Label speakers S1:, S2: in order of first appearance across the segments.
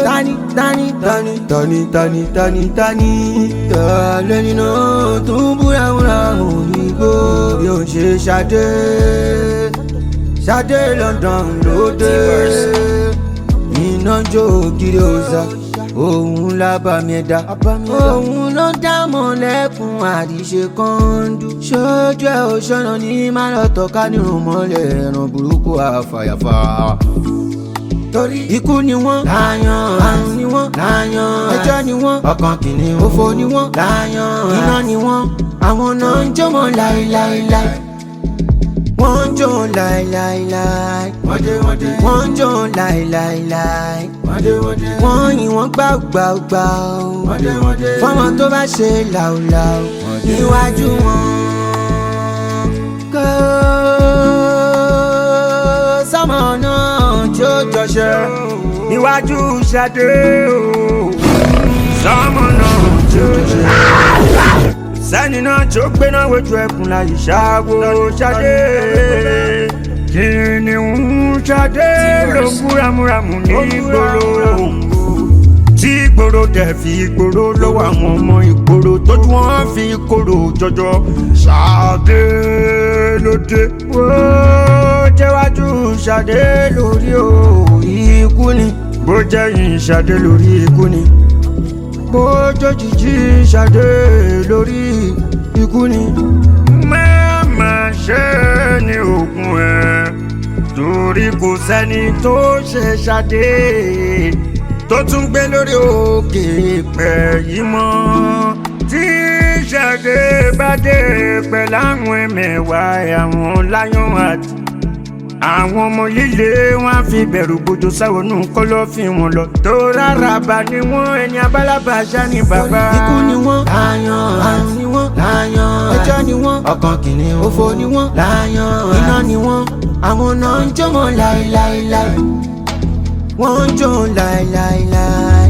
S1: Tani tani tani tani tani tani tani lẹ́ni náà tó ń búra òyìnbó bí ó ń ṣe Ṣadé Ṣadé London lóde iná jó ògiri òòsà òun lábàmì ẹ̀dá òun ló dá mọ̀lẹ́kùn àdìṣe kọ́ńdú ṣojú ẹ̀ ò ṣọ́nà ní má lọ tọ́ka nírun mọ́lẹ̀ ẹ̀ràn burúkú àfàyàfà torí ikú ni wọ́n láyàn àrùn ni wọ́n láyàn ẹjọ́ ni wọ́n ọkàn kìíní òfò ni wọ́n láyàn iná ni wọ́n àwọn náà ń jó mọ́ láéláéláé wọ́n ń jó láéláéláé wọ́n ń jó láéláéláé wọ́n yìn wọ́n gbàgbàgbà fọ́mọ tó bá ṣe làwùlàwù níwájú wọn kó sọmọ náà tí ó jọṣẹ
S2: níwájú Ṣadé o sọmọ náà tí ó jọṣẹ sẹ́ni náà tí ó gbéná wojú ẹkùn láyé ṣáwó Ṣadé kìnìún Ṣadé ló ń búramúramù ní ìgboro tí ìgboro dẹ̀ fi ìgboro lọ́wọ́ àwọn ọmọ ìgboro tójú wọn fi kóró jọjọ Ṣadé lóde ó jẹ́wájú Ṣadé lórí o
S1: ikú ni
S2: bó jẹ́ yìí Ṣadé lórí ikú ni
S1: bó jòjìjì Ṣadé lórí ikú ni.
S2: Mẹ́ẹ̀mẹ́ ṣe ní oògùn ẹ̀ torí kò sẹ́ni tó ṣe Ṣadé tó tún gbé lórí òkè pẹ̀ yìí mọ́ tí Ṣadé bá dé pẹ̀lú àwọn ẹ̀mẹ̀wà àwọn láyọ̀n àti àwọn ọmọ líle wọn á fi bẹ̀rù gbòjò sáwọnù kọ̀lọ̀fín wọn lọ tó rárá bá ní wọn ẹni abálábà ṣá ní bàbá.
S1: Ikú ni wọ́n láyàn àrùn ni wọ́n láyàn ẹjọ́ ni wọ́n ọkàn kìíní òfò ni wọ́n láyàn iná ni wọ́n àwọn náà ń jó mọ́ láéláéláé wọ́n ń jó láéláéláé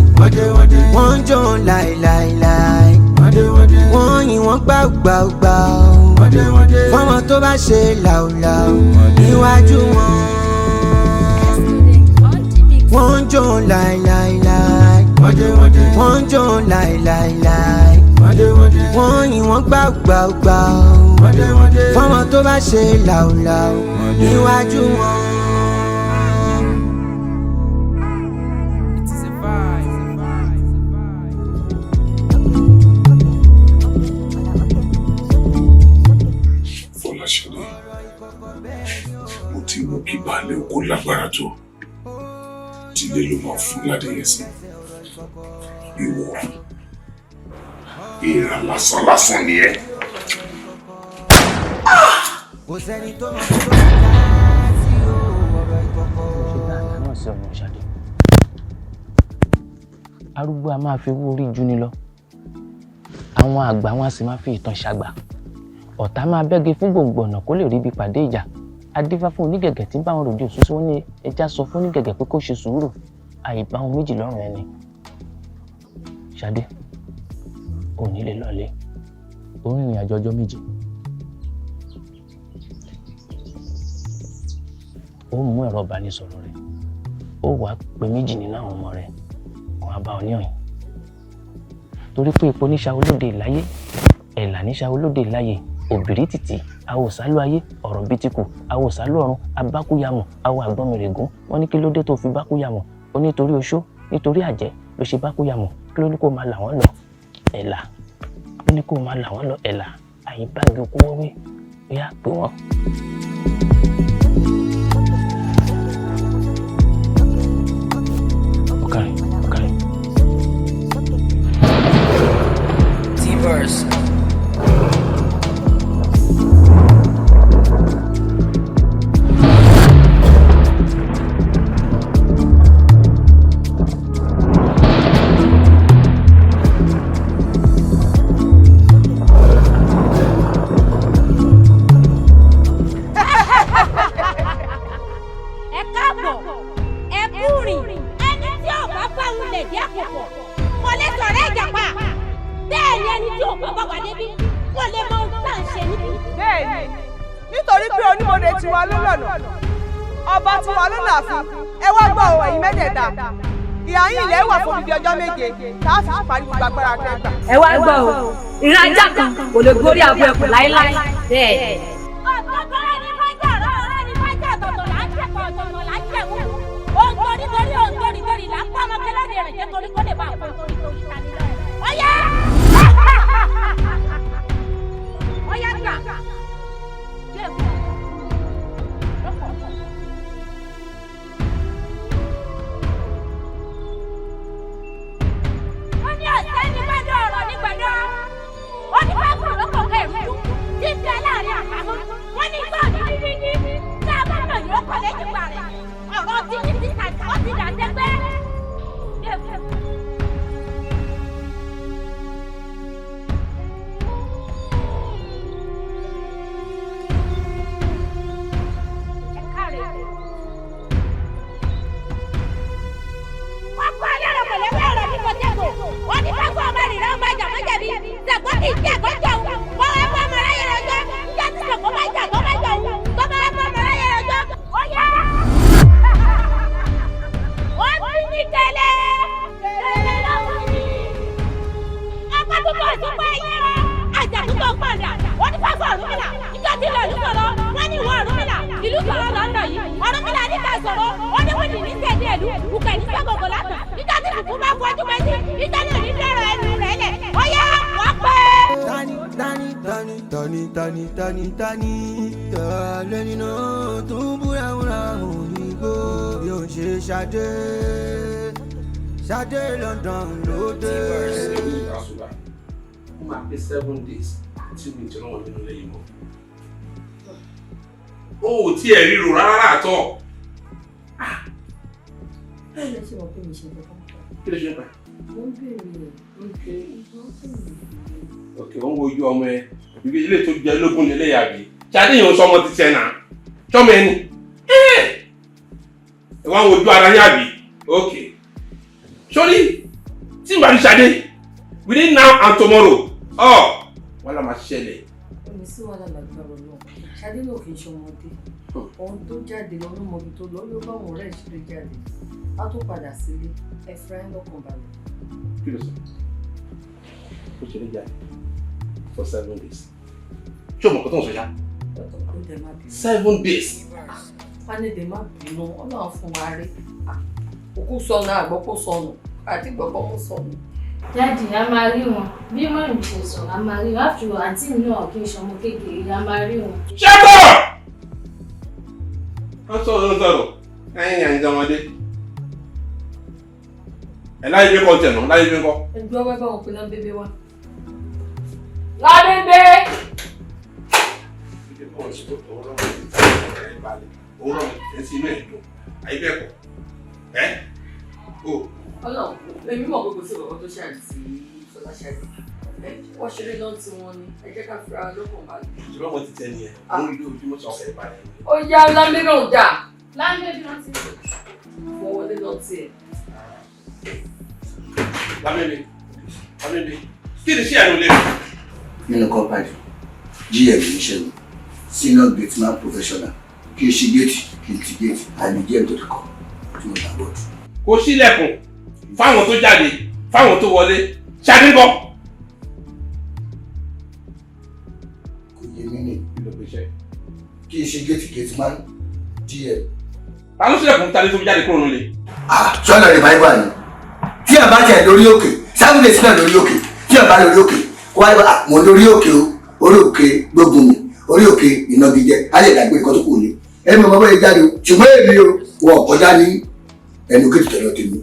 S1: wọ́n ń jó láéláéláé wọ́n yìn wọ́n gbàgbàgbà fọ́mọ tó bá ṣe làwùlàwù níwájú wọn wọ́n ń jó láéláéláé wọ́n ń jó láéláéláé wọ́n yìn wọ́n gbàgbàgbà fọ́mọ tó bá ṣe làwùlàwù níwájú wọn.
S3: Fọláṣadé, mo ti mú kí baálé oko lágbára tó tílé ló máa fún ládéyẹ sí. Ìwọ èèrà lásán lásán ni ẹ.
S1: Kò sẹ́ni tó mọ̀ tó bá dá sí ọ̀rọ̀ ìkọ̀kọ̀.
S4: Náà sí ọmọ Ṣadé arúgbó a máa fi owó orí ju ni lọ, àwọn àgbà wọn a sì máa fi ìtàn ṣàgbà. Ọ̀tá máa bẹ́gi fún gbòǹgbò ọ̀nà kó lè ríbi pàdé ìjà. Adífá fún onígẹ̀gẹ̀ tí ń bá wọn ròde òṣùṣù wọn ní ẹja sọ fún onígẹ̀gẹ̀ pé kó ṣe sùúrù, àìbá wọn méjì lọ́rùn ẹni. Ṣadé ò ní lè lọlé, ó rìnrìn àjò ọjọ́ 7. Ó mú ẹ̀rọ ìbánisọ̀rọ̀ rẹ̀, ó wàá pe méjì nínú àwọn ọmọ rẹ̀ kó wá bá ọ ní ọ̀yìn, torí pé ipò níṣà olóde ìláyé, ẹ̀là níṣà olóde ìláyé, òbírí tìtì àwòsálú ayé, ọ̀rọ̀ bítíkù àwòsálú ọ̀run, abákúyàmọ̀ àwọ̀ àgbọ̀nmìrègún. Wọ́n ní kí ló dé tó fi bákúyàmọ̀? Ó nítorí oṣó, nítorí àjẹ́ ló ṣe bákúyàmọ̀. Kí ló ní kó máa là wọ́n lọ? Ẹ̀là ló ní kó máa là wọ́n lọ. Ẹ̀là àyíbági okú wọ́wé yá pé wọ́n. Ọ̀kàrẹ̀ ọ̀kàrẹ̀.
S5: T-Verse.
S6: Ẹ káàbọ̀, ẹ kú rìn. Ẹni tí ò bá bá òun lè dí àpòpọ̀ kò lè sọ̀rọ̀ ìjàpá, bẹ́ẹ̀ ni ẹni tí ò bá bá wa
S5: Bẹ́ẹ̀ ni, nítorí pé onímọ̀dé tiwa ló lọ́nà, ọba tiwa ló láàfin. Ẹ wá gbọ́ ọ, ẹ̀yin mẹ́tẹ̀ẹ̀ta, ìhà yín ilẹ̀ wà fún odidi ọjọ́ 7 tá a fi parí gbogbo agbára tẹ́gbà.
S7: Ẹ wá gbọ́ o, ìran ajá kan kò lè gorí abo ẹkùn láéláé bẹ́ẹ̀.
S6: Ọ̀gọ́gọ́rẹ́ ní fájà, ọ̀rọ̀ ní fájà, tọ̀tọ̀ là ń jẹ̀pọ̀, ọ̀tọ̀tọ̀ là ń jẹ̀mú. Ohun torí torí, ohun torí torí là ń pa ọmọ kẹlẹ́dẹ̀ rẹ̀ jẹ́ torí kó lè bá àpò torí torí ta ní lọ́rẹ̀. Ọ̀yá! Ọ̀yá gbà! Wọ́n ní ọ̀sẹ̀ ní gbẹ́dọ̀ ọ̀rọ̀ ní gbẹ́dọ̀. Ó ní bá kúrò lọ́kọ̀ kẹrù tí ń bẹ láàrin àpamọ́. Wọ́n ní gbọ́ ní dídí tá a bá mọ̀ yóò kọ́ lẹ́yìn pa rẹ̀. Ọ̀rọ̀ tí ní ti tà ó ti dà sẹ́gbẹ́. Wọ́n kọ́ ẹlẹ́rọ pẹ̀lẹ́pẹ̀ ọ̀rọ̀ ní kọ́tẹ́gò. Wọ́n ní fẹ́ kó ọmọ rìnrìn ọmọ àjà mọ́jẹ̀bi. Ṣàgbọ́ kì í jẹ́ àgọ́jọ́ òun. Wọ́n wá fún ọmọ ráyè rọjọ́. Níjọ́ tí Ṣàngó bá jà tó bá jà òun. Tó bá wá fún ọmọ ráyè rọjọ́. Ó yá! Wọ́n ti ní tẹ́lẹ̀. Tẹ́lẹ̀ lọ́wọ́ ni. Ọkọ̀ tuntun òṣùpá ẹ̀yẹ rẹ̀. Àjà tuntun padà. Wọ́n ní fẹ́ fún Ọ̀rúnmìlà. Níjọ́ tí ilẹ̀ ìlú sọ̀rọ̀. Wọ́n ní ìwọ Ọ̀rúnmìlà. Ìlú sọ̀rọ̀ lọ́nà yìí. Ọ̀rúnmìlà ní ká sọ̀rọ̀. Wọ́n ní wọ́n ní ní sẹ́ẹ̀dì ẹ̀lú. Bùkẹ̀ ní sọ́gọ̀gọ̀ látàn. Níjọ́ tí kùkú bá fọjú mẹ́tí. Níjọ́ ní òní dọ̀rọ̀ ẹnu rẹ̀ lẹ̀. Ó yá, wọ́n pẹ́.
S1: Tani tani tani tani tani tani tani tẹ́lẹ̀ nínú tó ń búra wúra òyìnbó bí ó ṣe Ṣadé Ṣadé London ló dé.
S8: Ó máa pé 7 days tí mi ti rán nínú lẹ́yìn mọ́. Ó ò tiẹ̀ ríro rárá àtọ̀.
S9: Báwo ló ṣe mọ̀ pé mi ṣe nǹkan kan?
S8: Kí ló ṣe ń pa?
S9: Mo ń béèrè ẹ̀.
S8: Òkè ó ń wojú ọmọ ẹ. Ibi ilé tó jẹ lógún nílé yàbí. Ṣadé yìí ń sọmọ ti tiẹ̀ náà. Sọmọ ẹni. Ẹ wá ń wojú ara yín àbí? Ok. Sórí tí n bá ní Ṣadé within now and tomorrow ọ̀ wọ́n lọ máa ṣẹlẹ̀.
S9: Ó ní sí wàhálà lágbára náà. Ṣadé náà kì í ṣe ọmọdé. Ohun tó jáde lọ ló mọ ibi tó lọ, ló bá àwọn ọ̀rẹ́ ìṣeré jáde. Á tó padà sílé, ẹ fira ẹ lọ́kàn balẹ̀.
S8: Kí ló sọ? Ó ṣeré jáde for 7 days. Ṣé o mọ̀ kó tó ń sọ ṣá?
S9: Ó dẹ̀ má bínú.
S8: 7 days.
S9: Fánìdè má bínú, Ọlọ́run fún wa rí. Òkú sọnù, àgbọ̀ kó sọnù, àti gbọ̀gbọ́ kó sọnù.
S10: Daddy, a máa rí wọn. Bí mọ̀mí ṣe sọ̀rọ̀, a máa rí wọn. After all, àǹtí mi náà kì í ṣọmọ kékeré, a máa rí wọn.
S8: Ṣẹ́tọ̀! Wọ́n sọ̀rọ̀ ń sọ̀rọ̀, ẹ̀yìn ẹ̀yìn ọmọdé. Ẹ̀ láyé bí kọ́ tẹ̀ nù, láyé bí kọ́.
S9: Ẹgbẹ́ ọwọ́ bá wọn pe Lámbébé wá. Lámbébé! Ọlọ́run, èmi mọ̀ pé kò sí ọ̀rọ̀ tó ṣe àǹtí Fọláṣadé. Wọ́n ṣeré lọ́n tí wọ́n ní, ẹ jẹ́ ká fira lọ́kàn balẹ̀.
S8: Ìjọba wọn ti tẹ nìyẹn, ó ń lé ojúmọ́ sọ ọ̀fẹ́ balẹ̀.
S9: Ó yá, Lámbébé ò dáa.
S10: Lámbébé wọn ti
S9: Wọ́n wọlé lọ tiẹ̀.
S8: Lámbébé, Lámbébé, kí ni ṣé ẹnu lé mi?
S11: Nínú company GM níṣẹ́ mi, senior gate man professional, kí n ṣe gate, kí n ti gate, àmì GM tó ti kọ́ tí mo dà bọ́ọ̀dù.
S8: Kò sílẹ̀kùn fáwọn tó jáde, fáwọn tó wọlé, Ṣadé ńkọ́?
S11: Kò yé mi ní kí n ṣe gate, gate man, GM.
S8: Ta ló sílẹ̀kùn tani tó fi jáde kúrò nílé?
S11: Sọ́nà revival ni tí a bá tẹ̀ lórí òkè 7 days náà lórí òkè, tí a bá lórí òkè kó wáyé bá mo lórí òkè o, orí òkè gbógun mi, orí òkè ìnagijẹ, á lè dàgbé nǹkan tó kù ní ẹni mo bọ́ yẹ jáde o, ṣùgbọ́n èmi o, wọn kọjá ní ẹnu géètì tọ̀dọ̀ tèmi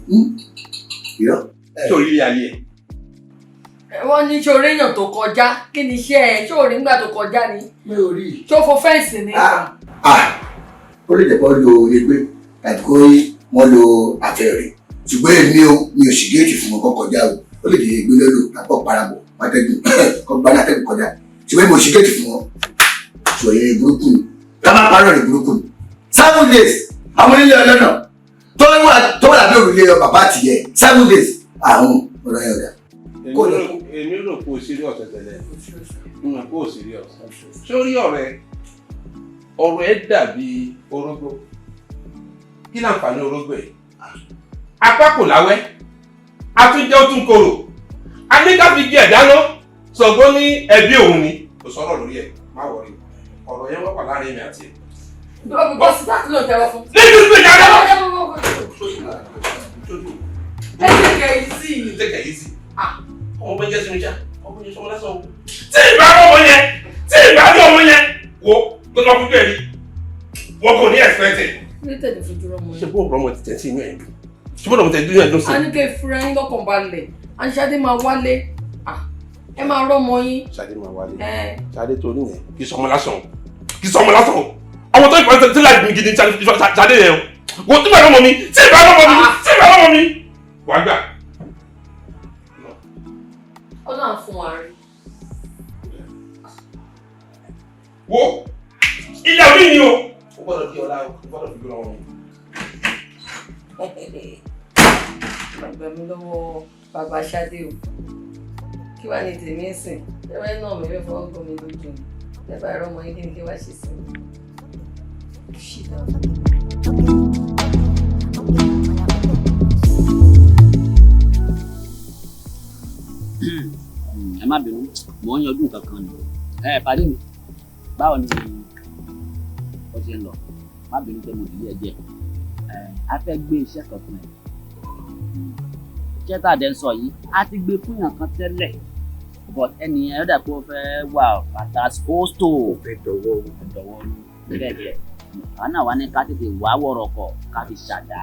S11: irọ́.
S8: Ṣé orí ilé ayé ẹ?
S9: Wọ́n ní ṣé orí èèyàn tó kọjá, kí ni iṣẹ́ ẹ? Ṣé orí nígbà tó kọjá ni?
S11: Mi ò rí i.
S9: Ṣé ó fo fẹ́ǹsì ni?
S11: Ó lè jẹ́ pé wọ́n lo egbé tàbí kó wọ́n lo àfẹ́rẹ́, ṣùgbọ́n èmi o, mi ò sì géètì fún wọn kọ́ kọjá o. Ó lè jẹ́ egbé lọ́lọ́ àpọ̀ parapọ̀ pátẹ́gùn kọ́ gbaná tẹ́gùn kọjá, ṣùgbọ́n èmi ò sì géètì fún wọn. Ṣùgbọ́n eré burúkú ni ká má parọ́, rẹ̀ burúkú ni. 7 days, àwọn onílé ọlọ́nà tó wà lábẹ́ òrùlé bàbá àtìyẹ, 7 days, àrùn ọ̀rọ̀ yẹn ọ̀dà. Kó lè kó.
S8: Èmi rò pé o serious tẹ́lẹ̀. N rò pé o serious. Sórí ọ̀rẹ́, ọ̀rọ̀ ẹ dàbí orógbó. Kí láǹfààní orógbó ẹ̀? Apá kò láwẹ́, àtúnjẹ ó tún korò. A ní ká fi jẹ ẹ̀dá ná. Ṣàngó ní ẹbí òun ni. Kò sọ̀rọ̀ lórí ẹ̀, má wọrí. Ọ̀rọ̀ yẹn wọ́pọ̀ láàrin èmi àti ẹ̀.
S9: Bọ́ sí tá kí ló ń tẹ́wọ́ fún.
S8: Níbi ìgbé jáde.
S9: Ẹ take it easy.
S8: Take it easy. Ọmọ bẹ jẹ́ sínú iṣẹ́, ọmọ yẹn sọmọ lásán o. Tí ìbá rí ọmọ yẹn, tí ìbá rí ọmọ yẹn, wo tó lọ fún bẹ́ẹ̀ ni, wọ́n kò ní expect it.
S9: Ní tẹ̀lé fojú rọmọ
S8: Ṣé
S9: yẹn.
S8: bó ọ̀rọ̀ ọmọ ti tẹ̀ sí inú ẹ̀ dùn? Ṣé bó ọ̀rọ̀ ọmọ tẹ̀ sí inú ẹ̀ dùn sí?
S9: A ní kẹ́ fura yín lọ́kàn balẹ̀. Àṣàdé máa wálé. Ẹ máa rọ́mọ yín.
S8: Ṣadé máa wálé. Ṣadé tó ní yẹn, kì í sọmọ lásán o. Kì í sọmọ lásán o. Ọmọ tó ìfọ̀n tí láì gbìn gidi Ṣadé yẹn o. Wo tí ìbá rọmọ mi, tí ìbá rọmọ mi, tí ìbá rọmọ mi. Wàá gbà.
S9: Ọlọ́run fún wa rí.
S8: Wo ilé orí ni o. O gbọ́dọ̀ di ọ̀la o, o gbọ́dọ̀ fi gbé ọmọ mi.
S9: Gbà mí lọ́wọ́ bàbá Ṣadé o. Kí wàá ní tèmi ń sìn? Ẹ̀rọ náà mi fẹ́ fọwọ́ gún mi lójú ni. Ẹ bá ẹ̀rọ ọmọ yín kí ni kí wàá ṣe sí mi? Ṣì dáa.
S12: Ẹ má bínú, mò ń yanjú nǹkan kan ni. Ẹ pàdé mi, báwo ni ó ṣe ń lọ? Má bínú pé mo dìlé ẹ díẹ̀. Ẹ a fẹ́ gbé iṣẹ́ kan fún ẹ. Iṣẹ́ tá a dẹ̀ ń sọ yìí, a ti gbé fún yàn kan tẹ́lẹ̀, but ẹni yẹn ó dà pé ó fẹ́ wà pàtàkóstò. Ó
S13: fẹ́ dọ̀wọ́
S12: dọ̀wọ́ bẹ́ẹ̀ bẹ́ẹ̀. Àwọn náà wá ní ká tètè wá wọ̀rọ̀kọ̀ ká fi ṣàdá.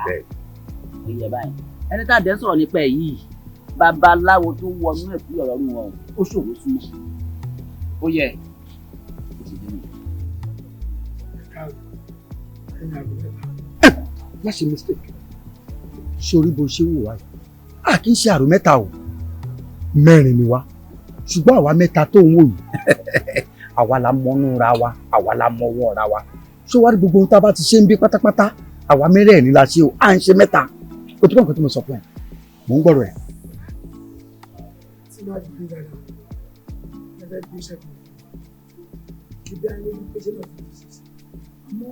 S12: Ó yẹ báyìí. Ẹni tá a dẹ̀ ń sọ̀rọ̀ nípa ẹ̀ yìí, babaláwo tó wọnú ẹ̀kú ọ̀rọ̀ rú wọn ó ṣòro súnmọ́. Ó yẹ ó sì dé mi.
S13: Má ṣe mistake. Sórí bó ṣe wò wá yìí, a kì í ṣe àrò mẹ́ta o, mẹ́rin ni wá, ṣùgbọ́n àwa mẹ́ta tó ń wò yìí àwa la mọnú ra wa, àwa la mọwọ́ ra wa. Ṣé wàá rí gbogbo ohun tá a bá ti ṣe ń bí pátápátá, àwa mẹ́rẹ̀ẹ̀rin la ṣe o, à ń ṣe mẹ́ta. O tó bá nǹkan tí mo sọ fún ẹ, mò ń gbọ́rọ̀ ẹ.
S14: Tí bá gbé dáadáa, ẹ fẹ́ gbé iṣẹ́ kan, kí bí ayé ló pèsè lọ fún mi. Àmọ́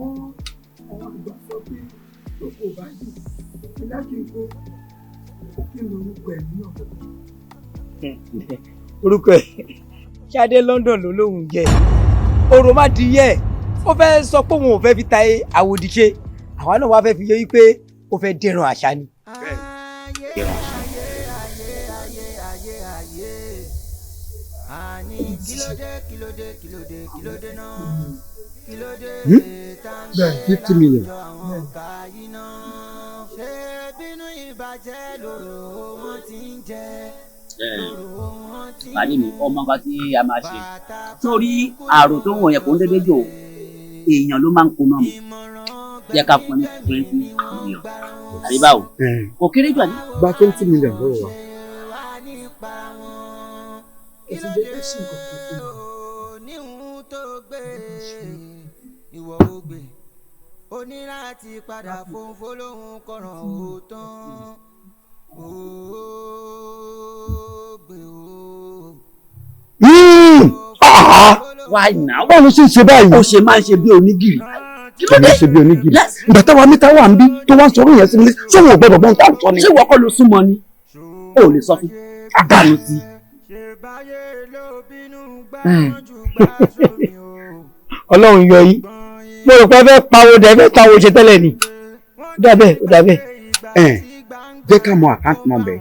S14: àwọn àgbà sọ pé tó kò bá jù, ìlà kí n kó kí n lorúkọ ẹ̀ náà.
S15: Orúkọ ẹ̀ Ṣadé London ló lóun jẹ. Orò má di yẹ, ó fẹ́ sọ pé òun ò fẹ́ fi ta àwòdì ṣe, àwa náà wá fẹ́ fi yé wípé ó fẹ́ dẹran àṣà ni.
S13: Bẹ́ẹ̀ 50 million.
S12: Pàdé mi, ọmọ kan tí a máa ṣe. Sórí àrò tó ń wọ̀nyẹn kò ń dédé jò, èèyàn ló máa ń koná mu. Jẹ́ ká fún ẹ ní 20 million. Àbí báwo? Kò kéré jù àní.
S13: Gba 20 million lọ́wọ́ wa.
S14: Ẹ ti jẹ́ ká ṣe nǹkan kan fún mi.
S1: O ní láti padà fòǹfò lóhun kọ̀ràn ó tán ó gbé o.
S12: Why now?
S13: Báwo ló ṣe ń ṣe báyìí?
S12: Ó ṣe máa ń ṣe bí onígìrì.
S13: Kí ló ṣe bí onígìrì? Ìgbà táwa mẹ́ta wà ń bí tó wá ń sọ̀rọ̀ yẹn sí mi, ṣé òun ò gbọ́dọ̀ gbọ́n tá à ń sọ ni?
S12: Ṣé ìwọ kọ́ ló súnmọ́ ni? O ò lè sọ fún. Dànù sí.
S15: Ọlọ́run yọ yín. Mo rò pé ẹ fẹ́ pawó dẹ, ẹ fẹ́ tawó ṣe tẹ́lẹ̀ ni. Ó dà bẹ́ẹ̀, ó dà bẹ́ẹ̀.
S13: Jẹ́ ká mọ account number,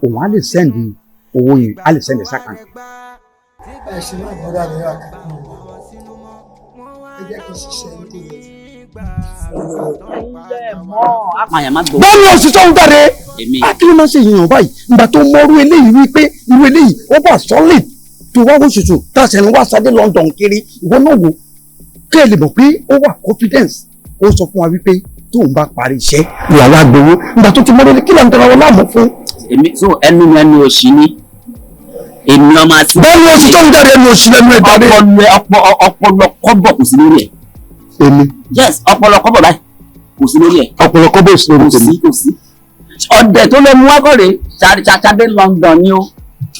S13: òun á lè sẹ́ndì owó yẹn, á lè sẹ́ndì sákàǹtì.
S14: Ẹ ṣe máa gbọ́dọ̀ àmì àkàkùn ẹ jẹ́ kí n ṣiṣẹ́ nítorí
S13: Báwo òṣìṣẹ́ òun jáde? Kí ló máa ń ṣe èèyàn báyìí? Ìgbà tó mọrú eléyìí wípé irú eléyìí ó bá solid tó wá wò ṣoṣo tá a ṣe ń wá Ṣadé London kiri, ìwọ náà wò kí ẹ lè mọ̀ pé ó wà confidence. Ó sọ fún wa wípé tóun bá parí iṣẹ́ làwọn agbowó. Ìgbà tó ti mọrú eléyìí kí ló ń tẹra wọn láàmú fún.
S12: Èmi so ẹnu mi ẹnu òṣì ni. Èmi ọmọ àti.
S13: Báwo òṣìṣẹ́ òun jáde ẹnu òṣì lẹ́nu ẹ̀ jáde?
S12: Ọpọlọ kọ́bọ̀ kò sí lórí ẹ̀.
S13: Èmi.
S12: Yes, ọpọlọ kọ́bọ̀ báyìí kò sí lórí ẹ̀.
S13: Ọpọlọ kọ́bọ̀ sí lórí tèmi.
S12: Kò sí. Ọdẹ tó lọ mú wákọ̀rẹ́ Ṣadé London ni ó.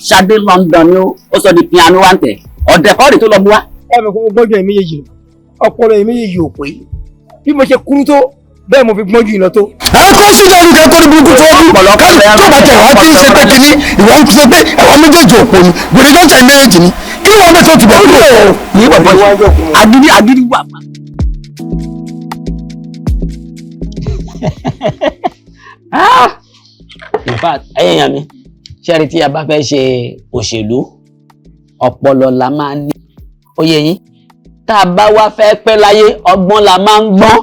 S12: Ṣadé London ni ó sọ di piano wa ń tẹ̀ ọ̀dẹ̀ kọ́ọ̀rì tó lọ mú wa.
S15: Ẹ mọ̀ pé mo gbọ́njú ẹ̀ méjèèjì lọ, ọpọlọ ẹ̀ méjèèjì ò pé. Bí mo ṣe kúrú tó bẹ́ẹ̀ mo fi gbọ́njú ìlọ tó.
S11: Ẹ kó sílẹ̀ olùkẹ́ kó ní burúkú tó ọdún káyọ̀ tó bá tẹ̀ wá tí ń ṣe pé kínní ìwọ ń ṣe pé àwọn méjèèjì òpó ni gbèrè tó ń tẹ̀ méjèèjì ni kí wọ́n bẹ̀ tó ti bọ̀ kúrò.
S12: Agídí agídí wà. In fact, ẹ̀yin èèyàn mi, ṣẹ́rí tí a bá fẹ́ ṣe òṣèlú, ọpọlọ la máa ń ní. Ó yé yín, tá a bá wá fẹ́ pẹ́ láyé, ọgbọ́n la máa ń gbọ́n.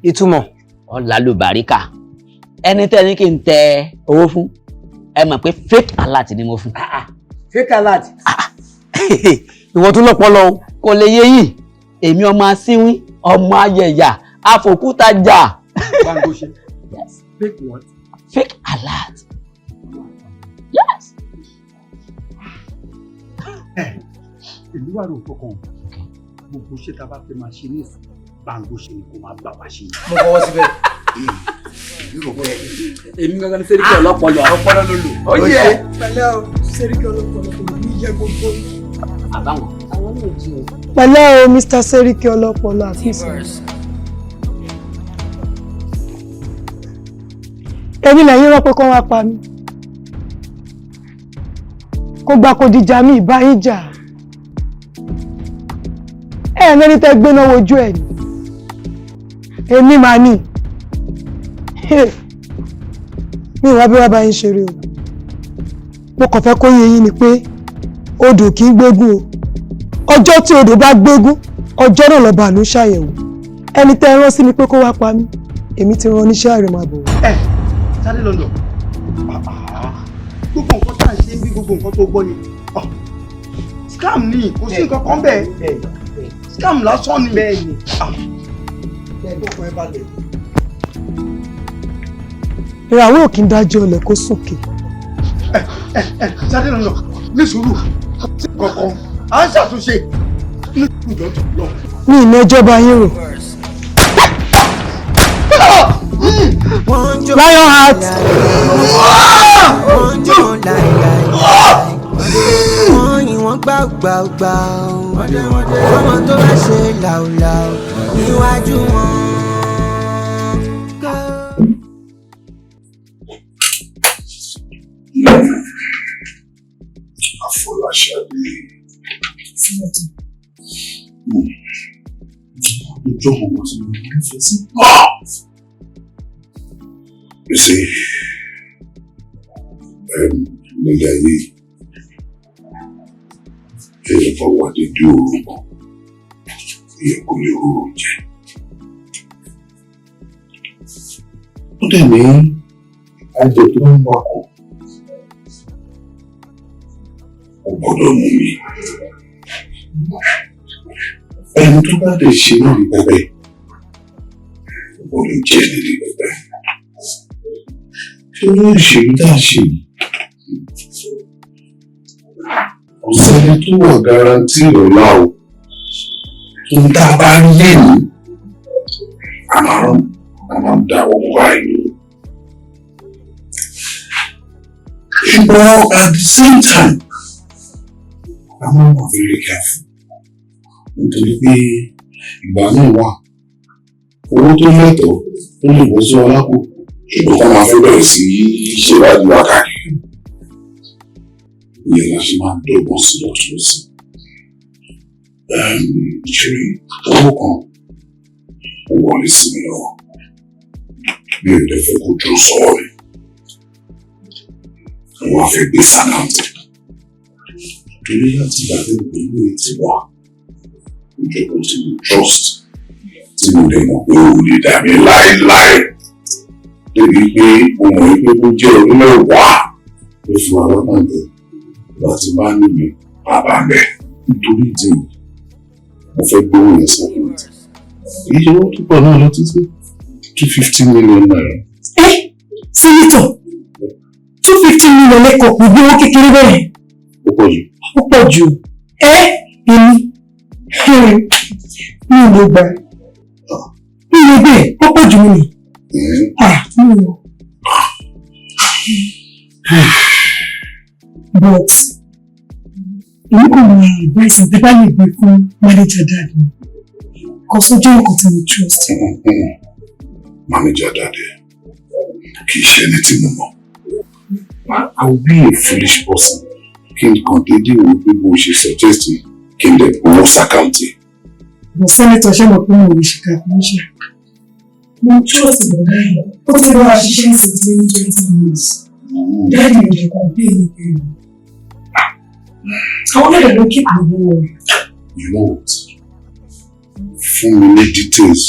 S15: Ìtumọ̀.
S12: Ọ̀la ló bàríkà. Ẹni tẹ́ ní kí n tẹ owó fún, ẹ mọ̀ pé fake alert ni mo fún.
S15: Fake alert. Ìwọ tún lọ́pọlọ o.
S12: Kò lè yé yìí, èmi ọmọ asínwín, ọmọ ayẹyà, àfòkúta jà.
S13: Bangoshe. Fake what?
S12: Fake alert. Yes.
S13: Èmi wà rò kọ̀ọ̀kan gbogbo ṣé tá a bá fẹ́ máa ṣe ní ìsìn, Bangoshe ni kò máa gbà wá ṣe.
S15: Mo fọwọ́ síbẹ̀.
S12: Èmi gangan ní sẹ́ríkì ọlọ́pọlọ.
S15: Ọpọlọ ló lò.
S14: Ó yẹ pẹ̀lẹ́ o, Sẹ́ríkì ọlọ́pọlọ kò ní yẹ gbogbo.
S12: Àbáwọn.
S9: Àwọn náà jí o.
S14: Pẹ̀lẹ́ o, Mr. Sẹ́ríkì ọlọ́pọlọ àti ìsìn. Èmi lẹ́yìn rán pé kán wá pa mí. Kó gbà kó dìjà mi ìbá yín jà. Ẹ mẹ́ni tẹ́ gbéná wojú ẹ̀ ni. Èmi màá ní. Mi ìwà bí wàá bá yín ṣeré o. Mo kàn fẹ́ kó yé yín ni pé odò kì í gbégún o. Ọjọ́ tí odò bá gbégún, ọjọ́ náà lọ́ba ló ń ṣàyẹ̀wò. Ẹni tẹ́ rán sí mi pé kó wá pa mí, èmi ti rán oníṣẹ́ àrèmábọ̀.
S13: Ẹ Ṣadé London, gbogbo nǹkan tá à ń ṣe ń bí gbogbo nǹkan tó gbọ́ ni scam ni, kò sí nǹkan kan bẹ́ẹ̀, scam lásán ni.
S15: Bẹ́ẹ̀ni.
S13: Ọkàn ẹ balẹ̀.
S14: Ìràwọ̀ ò kí ń dájọ́ ọlẹ̀ kó sùnkè.
S13: Ẹ ẹ Ṣadé London, ní sùúrù sí kankan, à ń ṣàtúnṣe ní sùúrù jọ tó lọ.
S14: Mi ì ní ẹjọ́ bá yín rò. Lion heart.
S1: Wọ́n jó láìláì, wọ́n yìn wọ́n gbàgbàgbà o. Ọmọ tó bá ṣe làwùlàwù níwájú wọn.
S3: Afọláṣadé, ìjọ mọ̀ tí mo nífẹ̀ẹ́ sí. You see, nílé ayé èèyàn bá wà dédé òru kan, èèyàn kò lè rúrò jẹ. Ó dẹ̀ ní àjẹ tó ń wakọ̀, ó gbọ́dọ̀ mú mi. Ẹni tó bá dẹ̀ ṣe náà ní pẹpẹ, ó gbọ́dọ̀ jẹ́ nílé pẹpẹ. Ṣé ní òṣèlú tá a ṣe yìí? Kò sẹ́ni tó wà garanti ọ̀la o. Ohun tá a bá rí lẹ́yìn, a máa ń dáwọ́ báyìí. Ṣùgbọ́n at the same time, a máa wà very careful. Nítorí pé ìgbà náà wà, owó tó lẹ́tọ̀ọ́ ó lè bọ́ sí wa lápò. Ṣùgbọ́n kọ́ máa fẹ́ bẹ̀rẹ̀ sí í ṣèwádìí wa káàkiri. Ìyẹn la ṣe máa ń dọ́gbọ́n sí lọ́tún lọ́sì. Ṣé owó kan ó wọlé sí mi lọ́wọ́? Mi ò lè fẹ́ kó dúró sọ́wọ́ mi. Mo wá fẹ́ gbé sàkáǹtì. Torí láti ìgbà tí pẹ̀lú ètí wà, ìjọba tí mo trust, tí mo lè mọ̀ pé ò lè dà mí láéláé. Débi pé mo mọ̀ pé kó jẹ́ ọdún mẹ́wàá ló fi wà lọ́kàn jẹ́ láti máa ní mi bàbá mẹ́. Nítorí ìdí èyí, mo fẹ́ gbówó yẹn sàkáǹtì. Èyí ṣe wọ́n tó pọ̀ náà lọ títí ₦250 million.
S16: Ẹ Senator, 250 million lẹ́kọ̀ọ́ pẹ̀lú owó kékeré bẹ́ẹ̀.
S3: Ó pọ̀ jù.
S16: Ó pọ̀ jù. Ẹ èmi mi ò lè gbà. Mi ò lè gbé, ó pọ̀ jù mí ni. Ah, mi ò. But máa advice tẹ́ bá lè gbé fún manager dad mi. Kò sójú nǹkan tí mo trust.
S3: Manager dad ẹ kì í ṣe ẹni tí mo mọ̀. I will be a foolish person kí n kàn déédéé wo bí mo ṣe suggest kí n lè gbowó s'account.
S16: But Senator, ṣé mo pé mo lè ṣe calculation? Mo trust bọ̀dá yìí. Ó ti bá wa ṣiṣẹ́ sí ti ní 20 years. Daddy ò lè complain ní pé mi. Àwọn náà ló keep gbogbo wọn.
S3: You know what? Fún mi ní details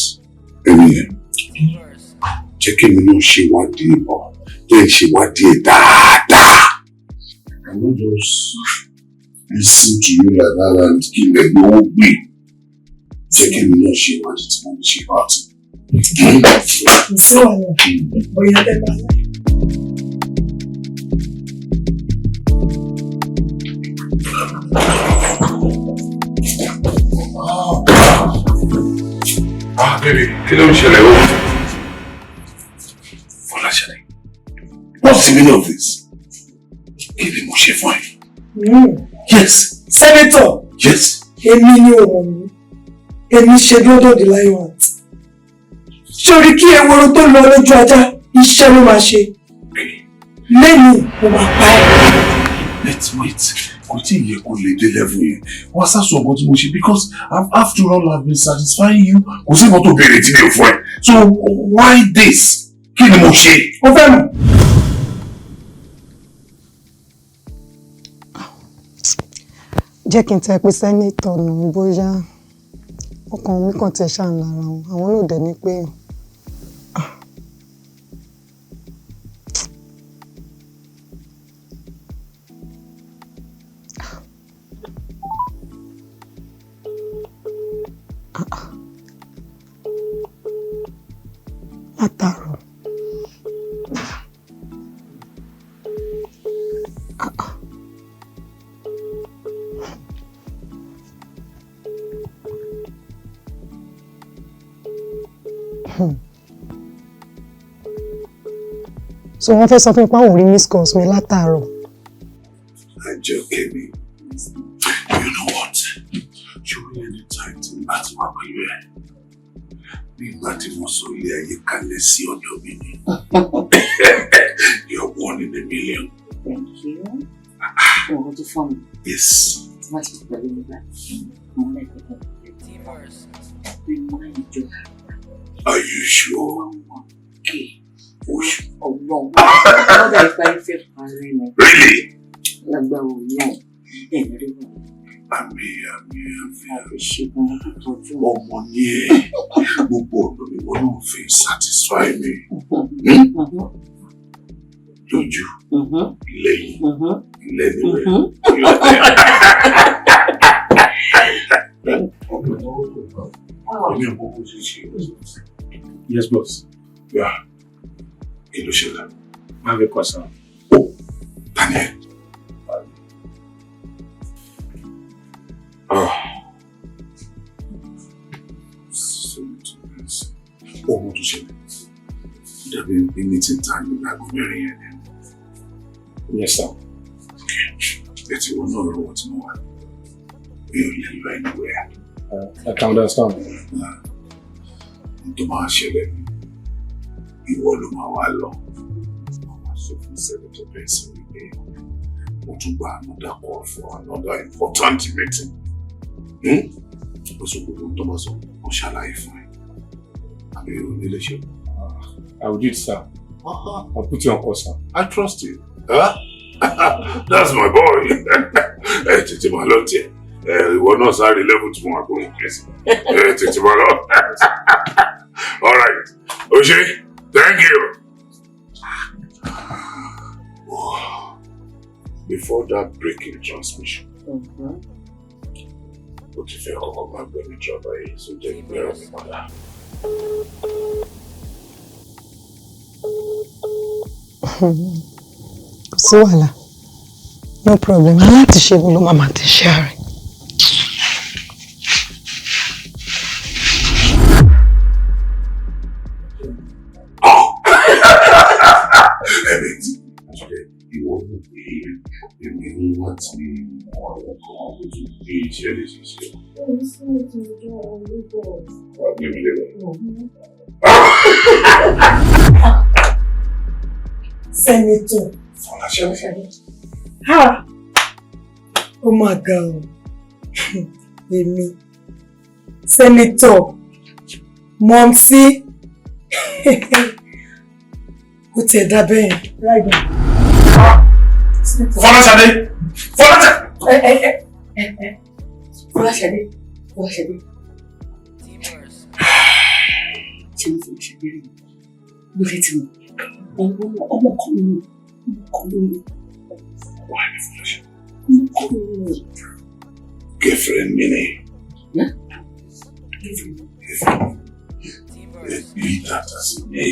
S3: ẹni yẹn. Jẹ́ kí èmi náà ṣe ìwádìí ìmọ̀, jẹ́ ń ṣe ìwádìí ẹ̀ dáadáa. I no just listen to you like that and kí n lè gbowó gbé. Jẹ́ kí èmi náà ṣe ìwádìí tí mo ní ṣe about it.
S16: Kò sí wàhálà. Bóyá tẹ́ bá láì.
S3: Ah, baby, kí ló ń ṣẹlẹ̀ o? Fọláṣadé, what's the meaning of this? Kí ni mo ṣe fún ẹ? Yes.
S14: Senator.
S3: Yes.
S14: Èmi ni òmò mi. Èmi ṣe dúró de lion heart. Sórí kí eworo tó lọ lójú ajá, iṣẹ́ ló máa ṣe. Lẹ́yìn mo máa pa ẹ́.
S3: Let's wait. Kò tí ì yẹ kó lè dé level yẹn. Wá sásọ nǹkan tí mo ṣe because after all, I've been satisfying you. Kò sí nǹkan tó béèrè tí mi ò fún ẹ. So why this? Kí ni mo ṣe?
S14: Ó fẹ́ mọ̀.
S17: Jẹ́ kí n tẹ pé senator nù, bóyá ọkàn mi kàn tẹ ṣáà lára wọn, àwọn náà dẹ̀ ní pé ah. Ah, ah. Látàárọ̀. Ah, ah. So wọ́n fẹ́ sọ fún mi pé àwọn ò rí miss calls mi látàárọ̀.
S3: Àjọkẹ́ mi, you know what? Ṣé anytime tí n bá ti wà pẹ̀lú ẹ̀? Nígbà tí mo sọ ilé ayé kalẹ̀ sí ọ̀dọ̀ mi ni. You're one in a million.
S18: Thank you. Ọ̀rọ̀ tó fọ́ mi.
S3: Yes.
S18: Tí wọ́n ti pẹ̀lú mi báyìí, mo lẹ́kọ̀ọ́ pé máa ń jọ.
S3: Are you sure?
S18: Okay.
S3: Oṣù.
S18: Ọlọ́run. Lọ́dà ìpa ìfẹ́ parẹ́ ni.
S3: Really?
S18: Lágbára Ọlọ́run. Ẹ̀mí rí wọn.
S3: Àmín, àmín, àmín.
S18: Àfi ṣègùn tó tọ́jú.
S3: Ọmọ ní ẹ. Gbogbo ọ̀nà ni wọ́n náà fi satisfy mi. Lójú, lẹ́yìn, lẹ́nu rẹ̀. Èmi ò mọ bó ṣe ṣe.
S19: Yes, boss.
S3: Yeah. Kí ló ṣẹlẹ̀?
S19: I have a question.
S3: Oh, Daniel. Ah. Ọmọ tó ṣẹlẹ̀. Dàbí pé meeting ta ní láago 4 yẹn ni.
S19: Yes, sir.
S3: Ẹ ti wọ́n náà lọ́wọ́ tí mo wà. Mi ò lè lọ anywhere.
S19: I can understand.
S3: N tó máa ṣẹlẹ̀ ni ìwọ ló máa wá lọ. Wọ́n máa sọ fún Senator Benson wípé mo tún gba another call for another important meeting. Ó sọ gbogbo tó bá sọ, ó ṣàlàyé fún ẹ. Àbí o ní lè ṣe?
S19: I will do it, sir. I'll put you on call, sir.
S3: I trust you. Huh? That's my boy. Ẹ tètè máa lọ tiẹ̀. Ìwọ náà sáré level tí mo wà pé mo kì í sí. Ẹ tètè máa lọ. All right. Oṣé, thank you. Before that break in transmission, ó ti fẹ́ kọ́kọ́ máa gbé mi jọba yìí, so jẹ́ kí gbéra mi padà.
S17: Kò sí wàhálà, no problem. Aláti ṣe ló máa máa ti ṣe ààrẹ.
S3: Ẹ̀mí tí ìwọ mọ̀ pé èmi ń wá tí Bí iṣẹ́ lè ṣe ṣe. Wà á gbé mi lébẹ̀.
S16: Senator.
S3: Fọláṣadé.
S16: Ha! Ó mà ga o. Èmi. Senator. Mọ̀mísí. Ó tiẹ̀ dá bẹ́ẹ̀. Right now.
S3: Fọláṣadé! Fọláṣadé!
S18: Fọláṣadé, Fọláṣadé. Ṣé mo Fọláṣadé rí mi? Lórí tí mo, ọmọ kan mi, ọmọ kan mi.
S3: Wà ní Fọláṣadé.
S18: Ọmọ kan mi.
S3: Girlfriend mi ni.
S18: Girlfriend.
S3: Bí tata sí ní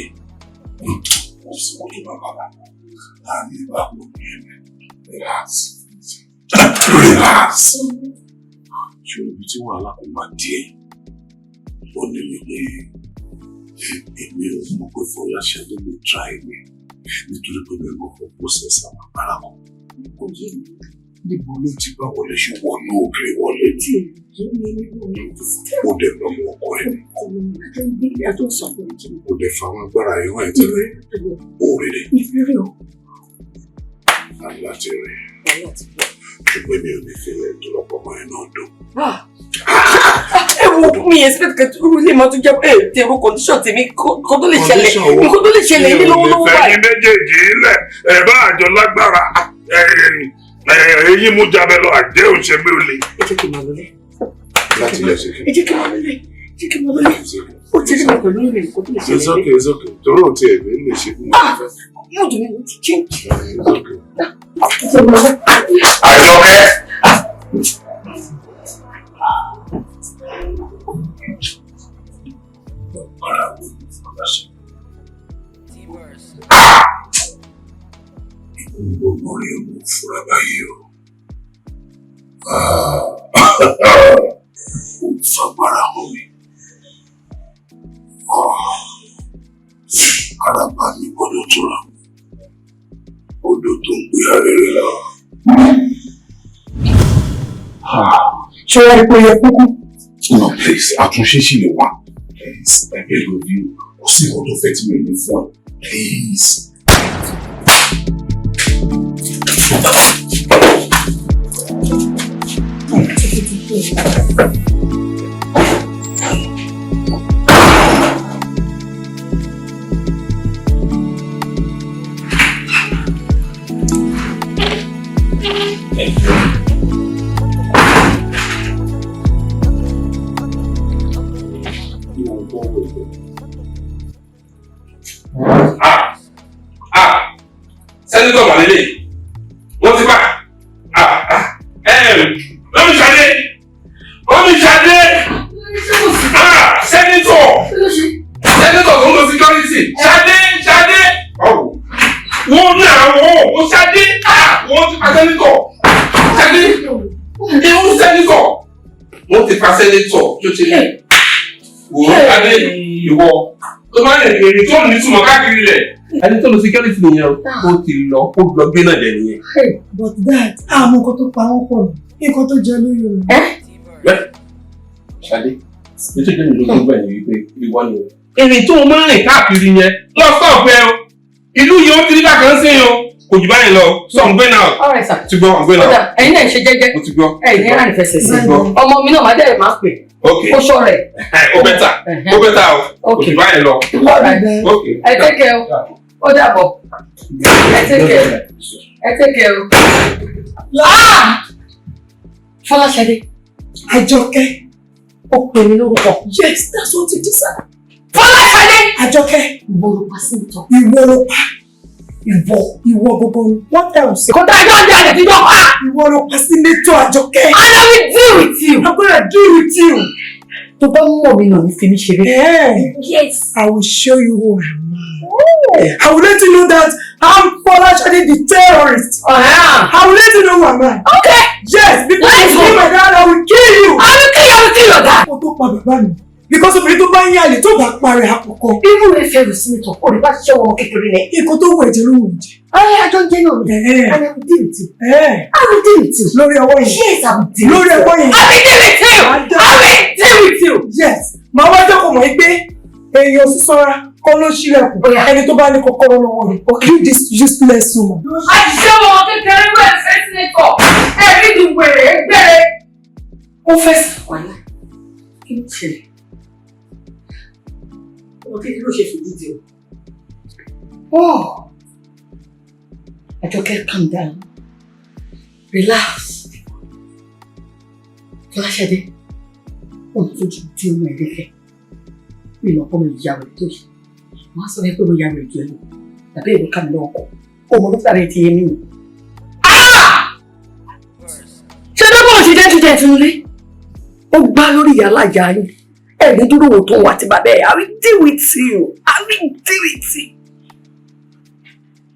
S3: kò sí kó tó bá bàbá. Láàrin ìbáwò ní ẹ̀mí. Relax. Relax. Ṣé ibi tí wàhálà kò máa dé? Ó ní wípé èmi ò mọ̀ pé Fọláṣadé lè try mi nítorí pé mi ò mọ̀ process àwọn agbára kan.
S18: Kò yé mi.
S3: Níbo ló ti bá wọlé ṣe wọnú òkè wọlé?
S18: Tí èyí mi nínú mi ti sí.
S3: Ó dẹ̀ lọ́mọ ọkọ ẹ̀.
S18: Ọkọ mi ni àjọ ń gbé àjọ ń sọ fún mi.
S3: Ó dẹ̀ fa àwọn agbára ìwọ̀n ẹ̀ tẹ́lẹ̀. Ó rí rẹ̀.
S18: Ìrírí o.
S3: Aláti rẹ̀.
S18: Wàhálà ti pọ̀.
S3: Ṣùgbọ́n mi ò ní filẹ̀ tó lọ́pọ̀ mọ́ ẹ náà dùn.
S9: Ẹ wo mi expect kẹ tó lè máa tún jẹ ẹ tí èrò condition tèmi kó tó lè ṣẹlẹ̀ nǹkan tó lè ṣẹlẹ̀ ní lọ́wọ́lọ́wọ́
S3: báyìí.
S9: báyìí.
S3: Ẹ̀yin méjèèjì ilẹ̀ ẹ̀ bá àjọ lágbára eyín mú jabẹ lọ àjẹ́ òṣèlú olè.
S18: Ẹ jẹ́ kí n máa lọlé.
S3: Láti ilẹ̀ ṣe kí.
S18: Ẹ jẹ́ kí n máa lọlé. Ẹ jẹ́ kí n máa lọlé. Ó ti rí mi pẹ̀lú ìrìn nǹkan tó lè ṣẹlẹ̀.
S3: It's okay, it's okay. Torí ò tiẹ̀ ní lè ṣe fún mi.
S18: Mood mi ló ti change.
S3: It's okay.
S18: Àjọkẹ́.
S3: Agbára wo ni Fọláṣadé? Ikú gbogbo rẹ̀ mú fúra báyìí o. Ó ń fagbára hàn mi. Ara bá mi gbọ́dọ̀ tóra. Odò tó ń gbé arére lọ.
S16: Ṣé wàá rí pé ó yẹ kúkú?
S3: No, please, àtúnṣe ṣì lè wà. Please, I beg of you. Kò sí nǹkan tó fẹ́ tí mi ò ní fún ẹ. Please.
S8: Sẹ́nitọ̀ wà lélẹ̀ wọ́n ti bá Olùṣadé Olùṣadé sẹ́nitọ̀ sẹ́nitọ̀ tó ń lo security Ṣadé Ṣadé wọ́n ní àwọn ò Ṣadé wọ́n ti pa sẹ́nitọ̀ Ṣadé irú sẹ́nitọ̀ wọ́n ti pa sẹ́nitọ̀ tó ti rí wò ó Ṣadé ìwọ tó máa ń rìn ìrìn tó ní túmọ̀ káàkiri rẹ̀ ẹni tó lo security nìyẹn o ó ti lọ ó lọ gbé náà jẹ nìyẹn.
S16: But dad, àmọ́ nǹkan tó pa wọ́n pọ̀ ní nǹkan tó jẹ lóyún mi.
S8: Bẹ́ẹ̀ Ṣadé ètò ìjọba ìlú tó gbà ní wípé ìwọ ni o. Ìrìn tó o máa ń rìn káàkiri yẹn lọ sọ̀pù ẹ o ìlú yìí ó ti rí bákan sí o kò jù báyìí lọ sọ ń gbé náà.
S9: All right, sir.
S8: Ti gbọ́ ń gbé náà.
S9: Ọ̀dà ẹ̀yin náà ń ṣe jẹ́jẹ́.
S8: Mo ti gbọ́.
S9: Ẹ̀yin ní àrùn fẹsẹ̀ sí.
S8: Mo ti gbọ́.
S9: Ọmọ mi náà má dẹ̀ máa pè.
S8: Ok.
S9: Ó ṣọ́ra ẹ̀.
S8: Ó bẹ́tà ó bẹ́tà o kò jù báyìí lọ.
S9: All right.
S8: Ok.
S9: Ẹ take care o. Ó dàbọ̀. Ẹ take care. Ẹ take care o. Ah! Fọláṣadé.
S16: Àjọkẹ́.
S9: Ó pè mí lórúkọ.
S16: Yes, that's what it is.
S9: Fọláṣadé.
S16: Àjọkẹ́.
S9: Ìwọ ló pa sẹ́ńtọ̀.
S16: Ìwọ ló pa.
S9: Ìwọ.
S16: Ìwọ gbogbo ni. What else?
S9: Kò tá àjọ ń jalè tí jọ pa.
S16: Ìwọ ló pa sẹ́ńtọ̀ Àjọkẹ́.
S9: And I will deal with you.
S16: I'm gonna deal with you.
S9: Tó bá mọ̀ mi náà ní fi mí ṣeré.
S16: Yes. I will show you who I am. I will let you know that I'm Folashade the terrorist. I will let you know who am I.
S9: Okay.
S16: Yes, because
S9: Let's
S16: you kill
S9: go.
S16: my dad, I will kill you.
S9: I will kill you, I will kill your dad.
S16: Kó tó pa bàbá mi, Because obìnrin tó bá ń yàlè tó bá parẹ́ àkọ́kọ́.
S18: Irú rẹ̀ fẹ́ rò senator, ó lè bá ṣiṣẹ́ wọn kékeré rẹ̀.
S16: Nǹkan tó wù ẹ̀jẹ̀ ló wù jẹ.
S18: Ayé àjọ ń jẹ́ náà ni. And I will deal with you. I will deal with you.
S16: Lórí ọwọ́ yìí.
S18: Yes, I will deal with you.
S16: Lórí ọwọ́ yìí.
S18: I will deal with you. I will deal with you.
S16: Yes. Màá wá jókòó mọ̀ pé èèyàn sísanra kọ́ ló ṣílẹ̀kùn. Ẹni tó bá ní kọ́kọ́rọ́ lọ́wọ́ rẹ̀. You this useless woman.
S7: Àṣìṣe ọmọ kékeré rẹ̀ fẹ́ senator, ẹ̀rí di wèrè gbére.
S18: Ó fẹ́ wàhálà. Kí ló ṣẹlẹ̀? Ọmọ kékeré ló ṣe fojú di o. Oh! Àjọkẹ́, calm down. Relax. Fọláṣadé, wọ́n fojú di ọmọ ẹ̀dẹ́fẹ́. Mi ò mọ̀ pé mo ìyá rẹ̀ tó yìí. Wọ́n á sọ pé mo yà rẹ̀ jù ẹ lọ. Tàbí èrò ká mi lọ́wọ́ kọ̀. Ó mọ dókítà rẹ̀ ti yé mi o. Ṣé dọ́gbọ̀n ṣe jẹ́ jíjẹ tinúlé? Ó gbá lórí ìyá alájà yín. Ẹ̀mí dúró wò tó wà tí bàbá ẹ̀. I will deal with you. I will deal with you.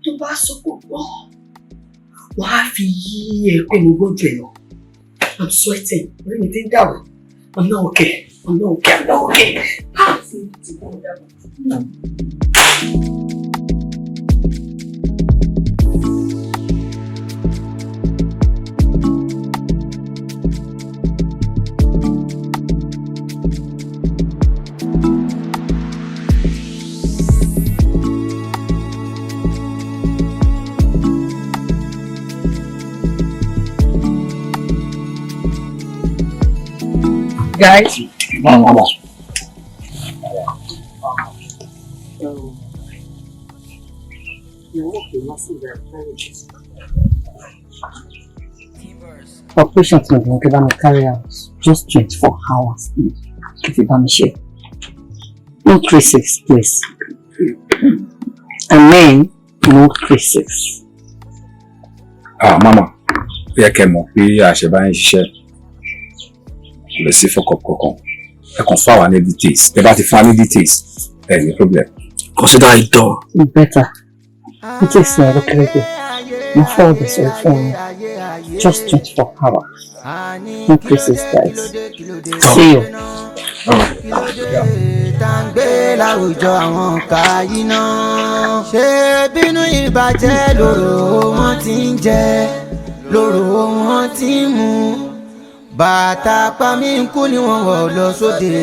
S18: Tó bá sọ pé gbọ́, wàá fi yí ẹ pé mo gbọ́dọ̀ ẹ̀ lọ. I'm sweating. Orí mi ti ń dàrú. I'm not okay. I'm not okay. I'm not okay. Ah!
S9: Guys.
S3: Mama.
S18: Operation tí mo kí bá mi carry out just 24 hours kí fi bá mi ṣe. No traces, please. I mean, no traces.
S3: Ah, mama, ó yẹ kẹ́ mọ̀ pé àṣẹ bá ń ṣiṣẹ́, kò lè sí fọkàn kankan. Ẹ kàn fún àwa ní details. Tẹ́ bá ti fún wa ní details, ẹ ní problem.
S4: Consider it done.
S18: Better. Details náà ló kéré jù. Mo forward this orí fún mi. Just 24 hours. No traces, guys. See you.
S1: Tá ń gbé láwùjọ àwọn kàyí náà, ṣé bínú ìbàjẹ́ lòrò wọn ti ń jẹ, lòrò wọn ti ń mu, bàtà pamí kú ni wọ́n wọ̀ lọ sóde,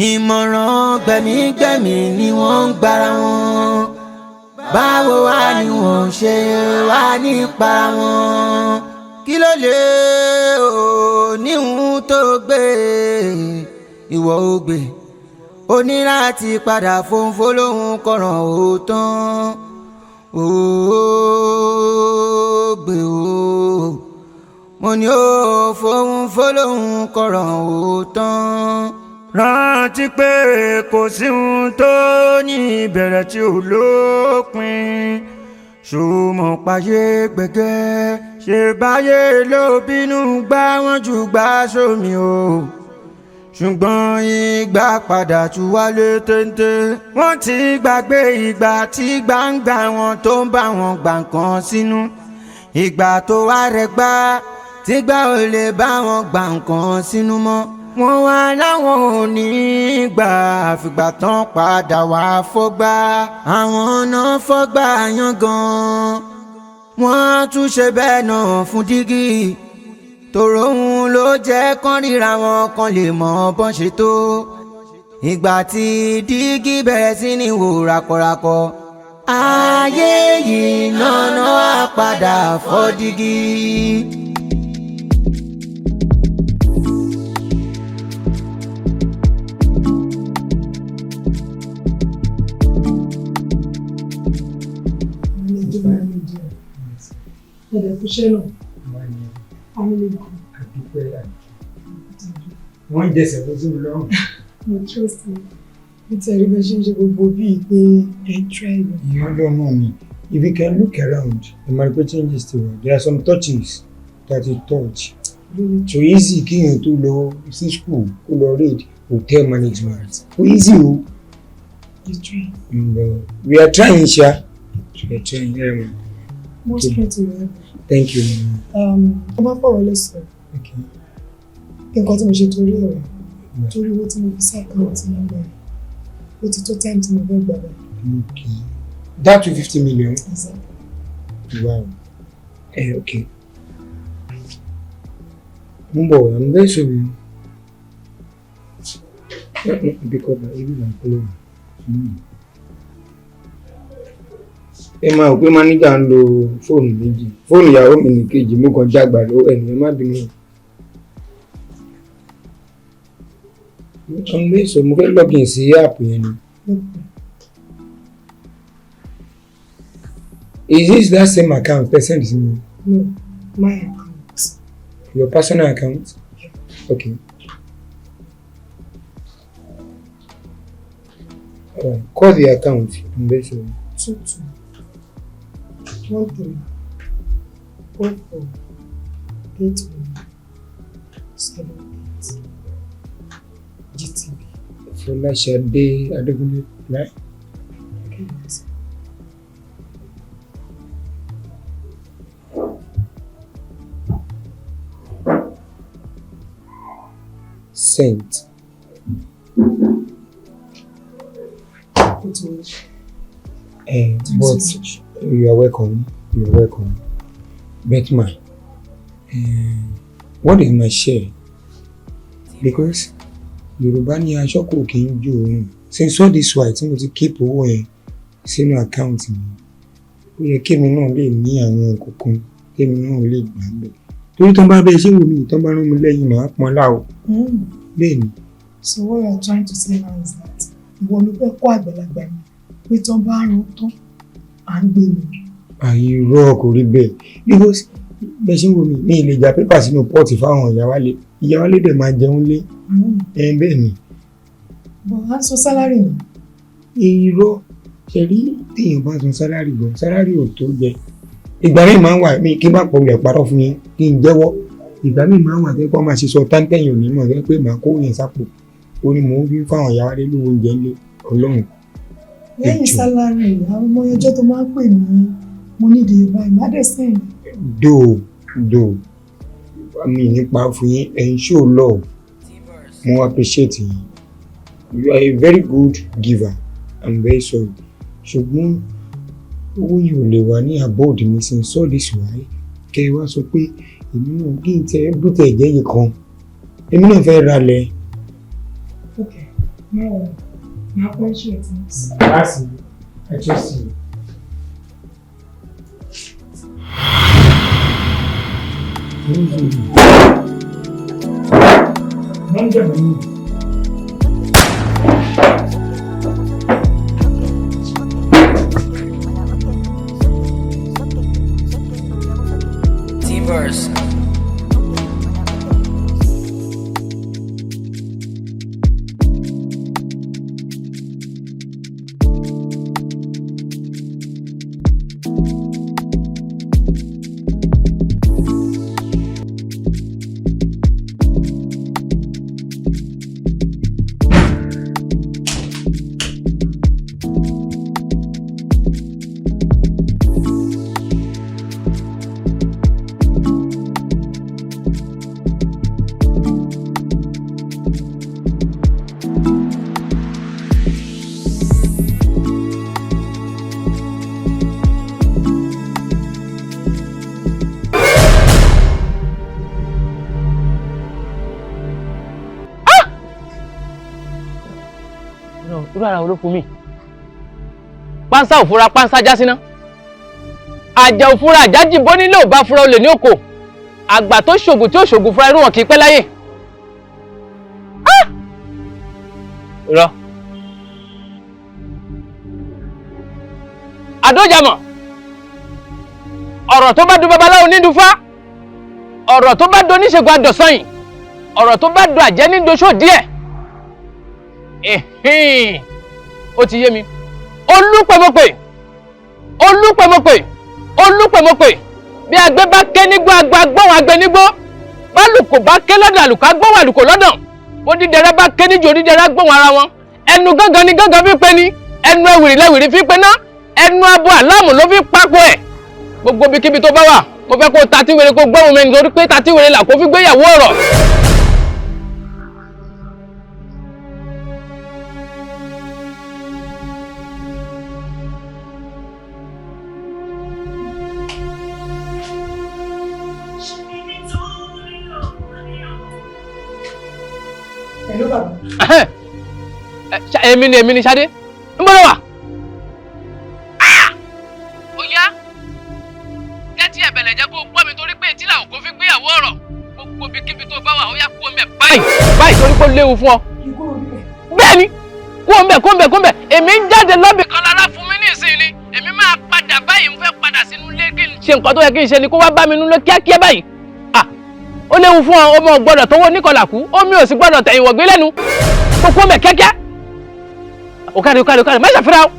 S1: ìmọ̀ràn gbẹ̀mígbẹ̀mí ni wọ́n ń gbára wọn, báwo wá ni wọ́n ṣe wá nípa wọn? Kí ló lè o níhun tó gbé ìwọ ò gbé, o ní láti padà fòǹfò lóhun kọ̀ràn ó tán ó gbé o, mo ní ó fòǹfò lóhun kọ̀ràn ó tán.
S2: Rántí pé kò sí ohun tó ní ìbẹ̀rẹ̀ tí ò lópin, ṣùmọ̀ pàyé gbẹ̀gẹ́ ṣe báyé ló bínú gbá wọn jù gbá sómi o, ṣùgbọ́n ìgbà padà tún wálé téńté. Wọ́n ti gbàgbé ìgbà tí gbangba wọn tó ń bá wọn gbà nǹkan sínú, ìgbà tó wá rẹ gbá tí gbà ò lè bá wọn gbà nǹkan sínú mọ́, wọ́n wá láwọn ò ní gbà, àfìgbà tán padà wá fọ́gbà, àwọn náà fọ́gbà yan gan, wọ́n tún ṣe bẹ́ẹ̀ náà fún dígí tòrò òun ló jẹ́ kán ríra wọn kan lè mọ bọ́n ṣe tó. Ìgbà tí dígí bẹ̀rẹ̀ sí ní wò rakọrakọ, ayé yìí nànà á padà fọ́ dígí.
S16: Ẹ̀dẹ̀ kú iṣẹ́ náà. Amílẹ̀kùn.
S14: Àdúpẹ́ àdúpẹ́. Wọ́n ń jẹsẹ̀ fún sí mi lọ́rùn.
S16: Mo trust you. Mo tẹ̀lé bẹ́ẹ̀ ṣe ń ṣe gbogbo bíi pé ẹ try me.
S14: Ìyẹn lọ́nà ni. If you can look around, the market changes to there are some touches that you touch. So easy kéèyàn tó lọ sí school kó lọ read hotel management. Ó easy o.
S16: You try.
S14: But we are trying, sha. We are trying. Yeah.
S16: More strength to you.
S14: Thank you.
S16: Mo bá fọ̀rọ̀ lẹ sọ. Nǹkan tí mo ṣe torí ọ̀rẹ́. Torí owó tí mo fi sí account yín gbà yẹn, ó ti tó time tí mo fẹ́ gbà báyìí.
S19: Okay. That 250 million?
S16: Exactly.
S19: Wow. Okay. Mo ń bọ̀, I'm very sorry. Because ibi là ń polówó. Ẹ máa rò pé máníjà ń lo fóònù méjì. Fóònù ìyàwó mi ní kejì, mo kàn jágbà lọ́wọ́ ẹnìyẹn, má bínú. I'm very sorry, mo fẹ́ login sí app yẹn ni. Is this that same account tẹ́ send sí mi?
S16: No, my account.
S19: Your personal account? Okay. Alright, call the account. I'm very sorry.
S16: 2213048178, GTB.
S19: Fọláṣadé Adégúnlé, right?
S16: Correct.
S19: Sent.
S16: Ó ti wọlé.
S19: But you are welcome. You are welcome. But ma, what is my share? Because Yorùbá ní aṣọ kò kí ń jó òun. Since all this while tí mo ti keep owó yẹn sínú account mi, ó yẹ kémi náà lè ní àwọn nǹkan kan kémi náà lè gbà bẹ́ẹ̀. Torí tó ń bá bẹ́ẹ̀ ṣé wò mí, tó ń bá rán mi lẹ́yìn, màá pọn lá o. Bẹ́ẹ̀ ni.
S16: So what you are trying to say now is that ìwọ ló fẹ́ kó àgbàlagbà mi pé tán bá rún tán, à ń gbé mi.
S19: Àìrọ́, kò rí bẹ́ẹ̀, because bẹ́ẹ̀ ṣe ń wo mi, mi ì lè já pépà sínú pot fáwọn ìyáwálé. Ìyáwálé dẹ̀ máa jẹun lé ẹ, bẹ́ẹ̀ ni.
S16: But à ń sọ salary nù.
S19: Irọ́, ṣe rí, téèyàn bá san salary gan, salary ò tó jẹ. Ìgbà míì máa ń wà mí kí n bá pọ̀ lẹ̀ parọ́ fún yín, kí n jẹ́wọ́, ìgbà míì máa ń wà tẹ́ kó máa ṣe sọ táńtẹ̀yìn òní mọ̀ tẹ́ pé màá kó yẹn sápò, ó ní mò ń fi fáwọn ìyáwálé lówó oúnjẹ ńlé ọlọ́run.
S16: Lẹ́yìn salary, àwọn ọmọ ọjọ́ tó máa ń pè mí, mo nídìí báyìí, má dẹ̀ sẹ́yìn.
S19: Dóò mi nípa fún yín, ẹ̀ ń show love, mo appreciate yín, you are a very good giver. I'm very sorry, ṣùgbọ́n owó yìí ò lè wà ní abroad mi since all this while, kẹ́ ẹ wá sọ pé èmi náà kí n tẹ bó tẹ̀ jẹ́ yìí kan, èmi náà fẹ́ ralẹ̀.
S16: Okay, now máa pọ́n ṣe ẹ̀ tí.
S19: Láti, I trust you. Manager mi.
S20: T-Verse.
S4: Irú ara wo ló fún mi? Pánsá ò fura, pánsá já síná. Àjà ò fura, àjà jìbọn nílé ò bá fura, olè ní òkò. Àgbà tó ṣògùn tí ò ṣògùn fura, irú wọn kì í pẹ́ láyè. Irọ́ àdójàmọ̀, ọ̀rọ̀ tó bá dùn babaláwo ní dùfá, ọ̀rọ̀ tó bá dùn oníṣègùn àdọ̀sányìn, ọ̀rọ̀ tó bá dùn àjẹ́ ní doṣó díẹ̀. Ẹ̀hìn, ó ti yé mi. Olúpẹ̀mọpẹ̀, olúpẹ̀mọpẹ̀, olúpẹ̀mọpẹ̀, bí agbé bá ké nígbó, agbó agbóhùn agbé nígbó. Bálùkò bá ké lọ́dọ̀ àlùkò, agbóhùn àlùkò lọ́dọ̀. Bódìdẹrẹ́ bá ké níjò, onídẹrẹ́ agbóhùn ara wọn. Ẹnu gángan ni gángan fi pe ni, ẹnu ẹwìrì lẹ́wìrì fi pe ná, ẹnu abo àlámù ló fi pákó ẹ̀. Gbogbo ibikíbi tó bá wà, mo fẹ́ kó tatí wèrè, kó gbóhùn mi, nítorí pé tatí wèrè là kó fi gbéyàwó ọ̀rọ̀.
S14: bàbá.
S4: Èmi ni Ṣadé ń bọ́ lọ́wọ́. Ó yá, tẹ́tí ẹ̀bẹ̀lẹ̀ jẹ́ kó o gbọ́ mi torí pé etí làwọn kò fi gbéyàwó ọ̀rọ̀. Gbogbo ibikíbi tó bá wà ó yá kó o mẹ́ báyìí báyìí torí pé ó léwu fún ọ. Bẹ́ẹ̀ni, kó o mẹ́ kó o mẹ́ kó o mẹ́, èmi ń jáde lọ́bì kan lára fún mi ní ìsinyìí ni, èmi máa padà báyìí, ń fẹ́ padà sínú ilé kí n ṣe nǹkan tó yẹ kí n ṣe ni kó wá bá mi nínú kíákíá báyìí. Ah, ó léwu fún ọ, ọmọ ò gbọ́dọ̀ tọwọ́ oníkọlà kú, omi ò sì gbọ́dọ̀ tẹ̀yìn wọ̀gbé lẹ́nu. Kó kó mẹ́ kíákíá. Ó káre, ó káre, ó káre, má ṣàfihàn o.